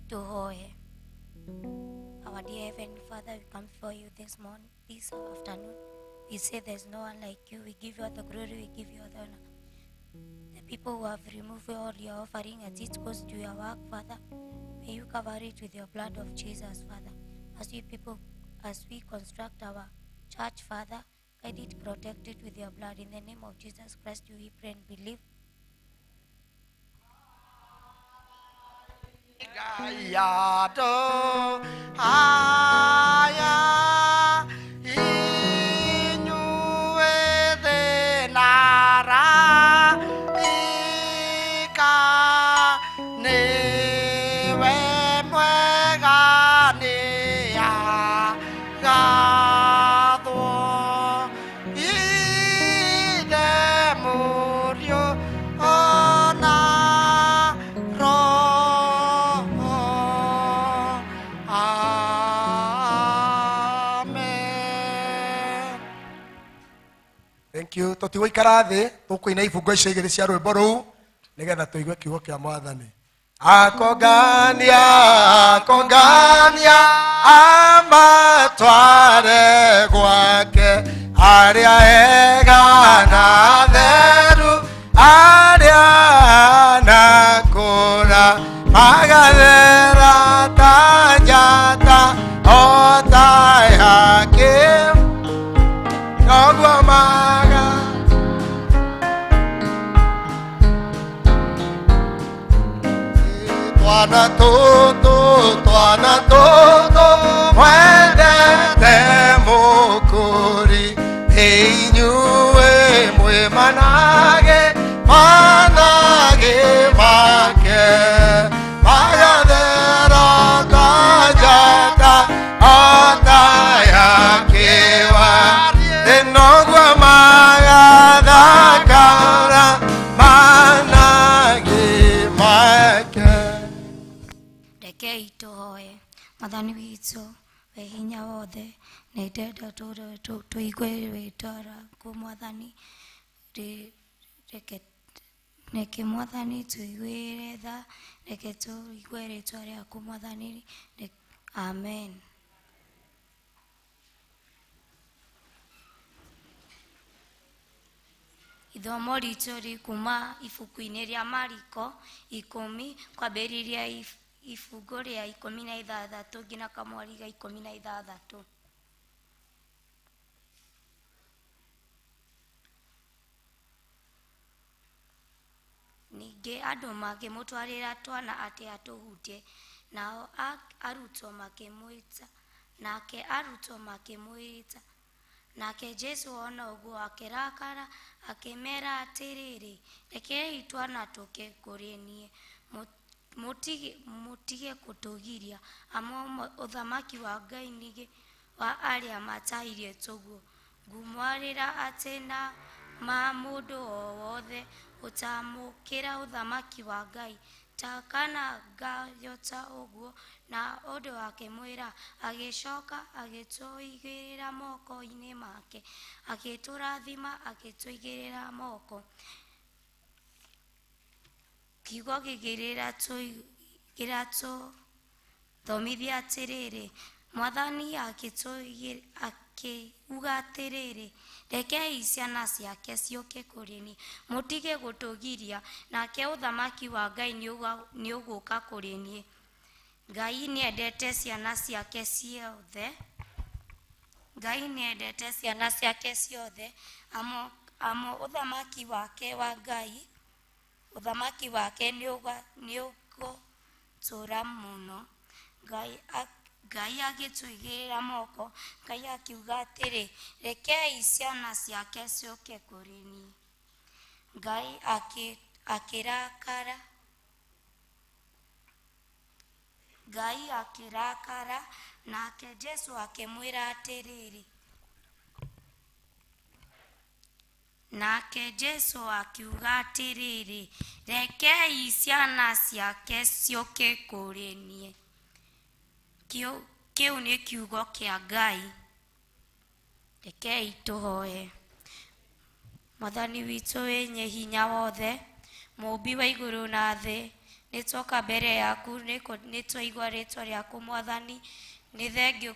Tuhoe. Our dear Heavenly Father, we come before you this morning, this afternoon. We say there's no one like you. We give you all the glory, we give you all the honor. The people who have removed all your offering as it goes to your work, Father, may you cover it with your blood of Jesus, Father. As we people, as we construct our church, Father, guide it, protect it with your blood. In the name of Jesus Christ, we pray and believe. Gayado aya inyuwe nara ika niwe mwega ni agatwo ide mũriũ ona Roho. Amen. Thank you. Tũtigũikara thĩ, tũkũina ibungo icio igĩrĩ cia rwĩmbo rũu nĩgetha tũigue kiugo kĩa Mwathani. Akongania, akongania, amatware gwake, arĩa ega na atheru, arĩa anakũra, magathera ta njata, o ta yakĩ, noguo maga. Twana tũtũ, twana tũtũ, mwendete mũkũri, inyuĩ mwĩ manage, manage make, magathera ta njata, o ta yakĩwa, noguo magathakara, manage make. Rekei tũhoe. Mwathani witũ wĩ hinya wothe, nĩ ndenda tũigue rĩtwa rĩaku Mwathani. Reke Mwathani tũiguĩre tha, reke tũigue rĩtwa rĩaku Mwathani. Amen. Ithomo ritũ rĩ kuma ibuku-inĩ rĩa Mariko 10 kwambĩrĩria ibungo rĩa 16 nginya kamweri ga 16. Ningĩ andũ makĩmũtwarĩra twana atĩ atũhutie, nao arutwo makĩmwĩta, nake arutwo makĩmwĩta. Nake Jesũ ona ũguo akĩrakara, akĩmera atĩrĩrĩ, rekei twana tũke kũrĩ niĩ, mũtige kũtũgiria, amu ũthamaki wa Ngai nĩ wa arĩa matairie tũguo. Ngũmwĩra atĩ na ma mũndũ o wothe ũtamũkĩra ũthamaki wa Ngai ta kana ngayota ũguo. Na ũndũ akĩmwĩra, agĩcoka agĩtũigĩrĩra moko-inĩ make, agĩtũrathima, agĩtũigĩrĩra moko. Kiugo gĩkĩ kĩratũthomithia atĩrĩrĩ, Mwathani akiuga atĩrĩrĩ, rekei ciana ciake ciũke kũrĩ niĩ, mũtige gũtũgiria, nake ũthamaki wa Ngai nĩũgũka kũrĩ niĩ. Ngai nĩendete ciana ciake ciothe, Ngai nĩendete ciana ciake ciothe, amu ũthamaki wake wa Ngai, ũthamaki wake nĩũgũtũũra mũno. Ngai agĩtũigĩrĩra moko, Ngai akiuga atĩrĩ, rekei ciana ciake ciũke kũrĩ niĩ. Ngai akĩrakara, Ngai akĩrakara, nake Jesũ akĩmwĩra atĩrĩrĩ, nake Jesũ akiuga atĩrĩrĩ, rekei ciana ciake ciũke kũrĩ niĩ. Kĩu nĩ kiugo kĩa Ngai. Rekei tũhoe. Mwathani witũ wĩ hinya wothe, mũũmbi wa igũrũ na thĩ, Nĩ twoka mbere yaku nĩ twaigua rĩtwa rĩaku Mwathani. Nĩ thengiũ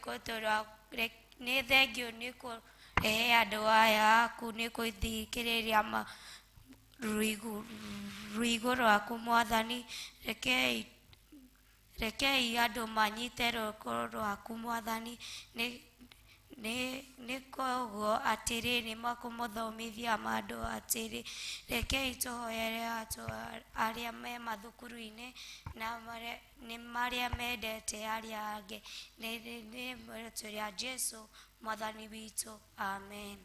nĩ thengiũ nĩ kũrehe andũ aya aku nĩ gũthikĩrĩria rũigo rwaku Mwathani. Rekei andũ manyite rũgo rwaku Mwathani. Nĩ koguo atĩrĩ nĩ makũmũthomithia mandũ atĩrĩ. Rekei tũhoere andũ arĩa me mathukuru-inĩ na nĩ marĩa mendete arĩa angĩ. Nĩ rĩĩtwa rĩa Jesũ Mwathani witũ. Amen.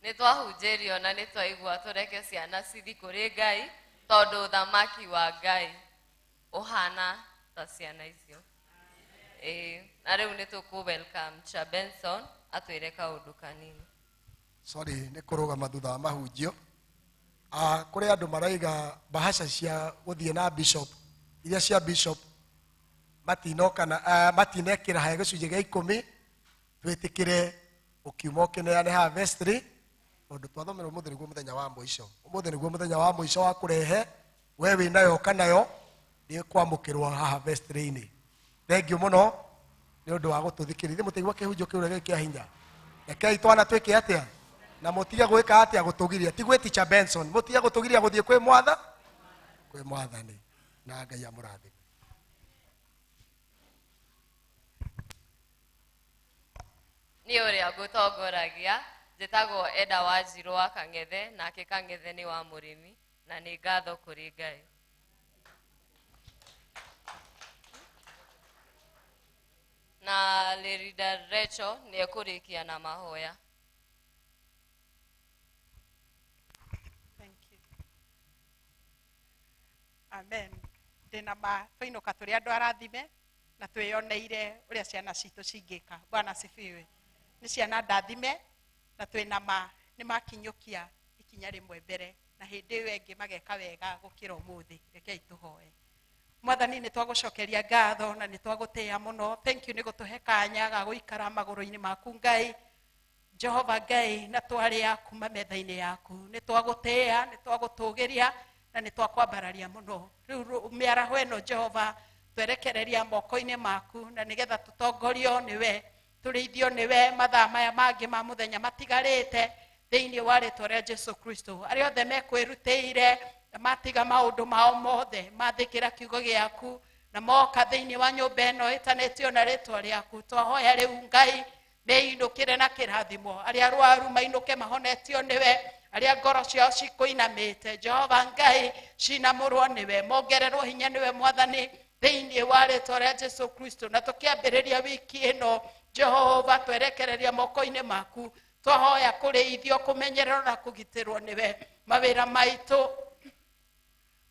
Nĩ twahunjĩrio na nĩ twaigua tũreke ciana cithi kũrĩ Ngai tondũ ũthamaki wa Ngai ũhana ta ciana icio. Na rĩu nĩ tũkũ welcome Cha Benson atwĩre kaũndũ kanini. Sorry, nĩ kũrũgama thutha wa mahunjio. Kũrĩ andũ maraiga bahasha cia gũthiĩ na bishop, iria cia bishop matinoka na matinekĩra he gĩcunjĩ gĩa 10 twĩtĩkĩre ũkiuma ũkĩneane harvest tondũ twathomera ũmũthĩ nĩguo mũthenya wa mũico. Ũmũthĩ nĩguo mũthenya wa mũico wa kũrehe we wĩ nayo kana yo nĩ kwamũkĩrwo haha vestry-inĩ. Thengiũ mũno nĩ ũndũ wa gũtũthikĩrĩria. Mũtaigua kĩhunjio kĩu ũrĩa gĩkĩa hinya. Rekei twana twĩke atĩa na mũtige gwĩka atĩa gũtũgiria. Ti gwĩ Teacher Benson, mũtige gũtũgiria gũthiĩ kwĩ mwatha kwĩ mwathani na Ngai amũrathime. Niĩ ũrĩa ngũtongoragia njĩtagwo Eda Wanjirũ wa Kang'ethe, nake Kang'ethe nĩ wa mũrĩmi na nĩ ngatho kũrĩ Ngai. Na Lerida Recho nĩ ekũrĩkia na mahoya. Thank you. Amen. Ndĩna ma twainũka tũrĩ andũ arathime na twĩyoneire ũrĩa ciana citũ cingĩka. Bwana asifiwe. Nĩ ciana ndathime na twĩna ma nĩ makinyũkia ikinya rĩmwe mbere na hĩndĩ ĩyo ĩngĩ mageka wega gũkĩra ũmũthĩ. Rekei tũhoe. Mwathani nĩ twagũcokeria ngatho na nĩ twagũtĩĩa mũno. Thank you nĩ gũtũhe kanya ga gũikara magũrũ-inĩ maku Ngai. Jehova Ngai na twarĩa kuma metha-inĩ yaku. Nĩ twagũtĩĩa, nĩ twagũtũgĩria na nĩ twakwambararia mũno. Rĩu mĩaraho ĩno Jehova twerekereria moko-inĩ maku na nĩgetha tũtongorio nĩwe, tũrĩithio nĩwe mathaa maya mangĩ ma mũthenya matigarĩte thĩinĩ wa rĩtwa rĩa Jesu Kristo. Arĩa othe mekwĩrutĩire na matiga maũndũ mao mothe mathĩkĩra kiugo gĩaku na moka thĩinĩ wa nyũmba ĩno ĩtanĩtio na rĩtwa rĩaku, twahoya rĩu Ngai meinũkĩre na kĩrathimo. Arĩa arwaru mainũke mahonetio nĩwe, arĩa ngoro ciao cikũinamĩte Jehova Ngai cinamũrwo nĩwe, mongererwo hinya nĩwe Mwathani thĩinĩ wa rĩtwa rĩa Jesu Kristo. Na tũkĩambĩrĩria wiki ĩno Jehova twerekereria moko-inĩ maku, twahoya kũrĩithio, kũmenyererwo na kũgitĩrwo nĩwe. Mawĩra maitũ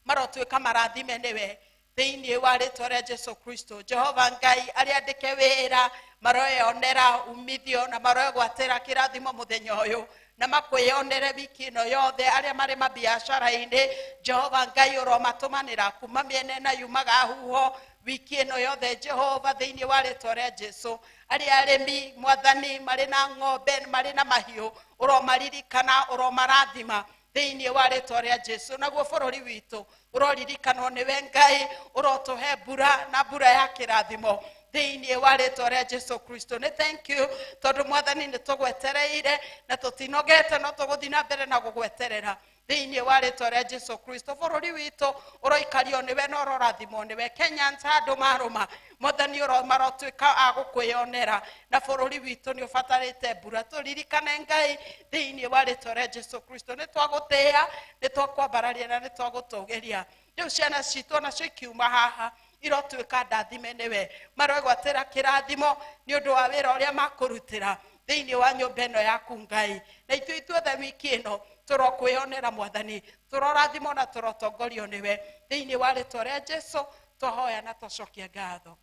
marotuĩka marathime nĩwe thĩinĩ wa rĩtwa rĩa Jesu Kristo. Jehova Ngai arĩa andĩke wĩra maroyonera umithio na maroegwatĩra kĩrathimo mũthenya ũyũ na makwĩyonere wiki ĩno yothe. Arĩa marĩ mabiacara-inĩ Jehova Ngai ũromatũmanĩra kuma mĩena ĩna yumaga huho wiki ĩno yothe Jehova thĩinĩ wa rĩtwa rĩa Jesu. Arĩa arĩmi Mwathani marĩ na ng'ombe marĩ na mahiũ ũromaririkana, ũromarathima thĩinĩ wa rĩtwa rĩa Jesu. Naguo bũrũri witũ ũroririkanwo nĩwe Ngai, ũrotũhe mbura na mbura ya kĩrathimo thĩinĩ wa rĩtwa rĩa Jesu Kristo. Nĩ thank you tondũ Mwathani nĩ tũgwetereire na tũtinogete, no tũgũthiĩ na mbere na gũgweterera. Thĩinĩ wa rĩtwa rĩa Jesu Kristo, bũrũri witũ ũroikario nĩwe na ũrorathimwo nĩwe. Kenyans handũ marũma, Mwathani, marotuĩka a gũkwĩyonera, na bũrũri witũ nĩ ũbatarĩte mbura. Tũririkane, Ngai, thĩinĩ wa rĩtwa rĩa Jesu Kristo. Nĩ twagũtĩĩa, nĩ twakwambararia na nĩ twagũtũgĩria. Rĩu ciana citũ nacio ikiuma haha irotuĩka ndathime nĩwe, marwegwatĩra kĩrathimo nĩ ũndũ wa wĩra ũrĩa makũrutĩra thĩinĩ wa nyũmba ĩno yaku, Ngai. Na ithuĩ ithuothe wiki ĩno tũrokwĩyonera, Mwathani, tũrorathimwo na tũrotongorio nĩwe. Thĩinĩ wa rĩtwa rĩa Jesu twahoya na twacokia ngatho.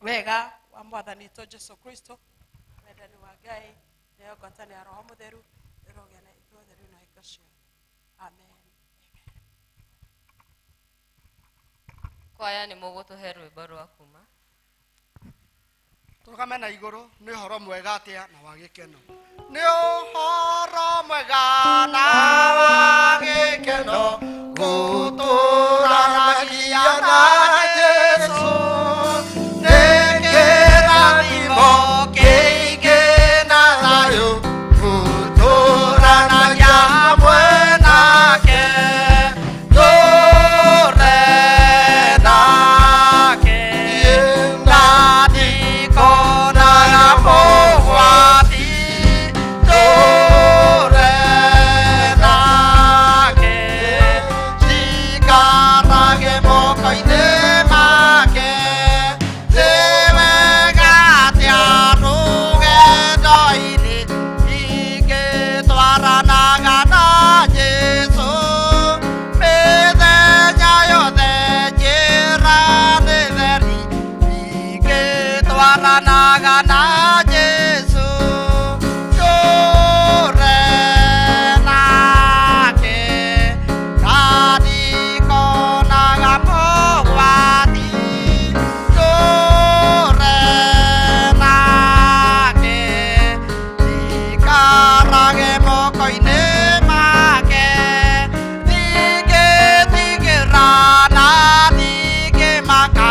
Wega wa Mwathani witũ Jesu Kristo, wendani wa Ngai, nayo ngwatanĩro ya Roho Mũtheru ĩrogĩa na ithuothe rĩu na hingo ciothe. Amen. Kwaya, nĩ mũgũtũhe rwĩmbo rwa kuma. Tũrũgame na igũrũ. Nĩ ũhoro mwega atĩa na wa gĩkeno, nĩ ũhoro mwega na wa gĩkeno gũtũranagia na Jesu, nĩ kĩrathimo kĩingĩ na thayũ gũtũranagia hamwe nake, tũre nake na ndikonaga mogwati, tũre nake, njikarage moko-inĩ make. Nĩ wega atĩa rũgendo-inĩ ingĩtwaranaga na Jesu, mĩthenya yothe njĩra nĩ theri ingĩtwaranaga na Jesu, tũre nake na ndikonaga mogwati, tũre nake, njikarage moko-inĩ make, ndingĩtigĩra na ndingĩmaka.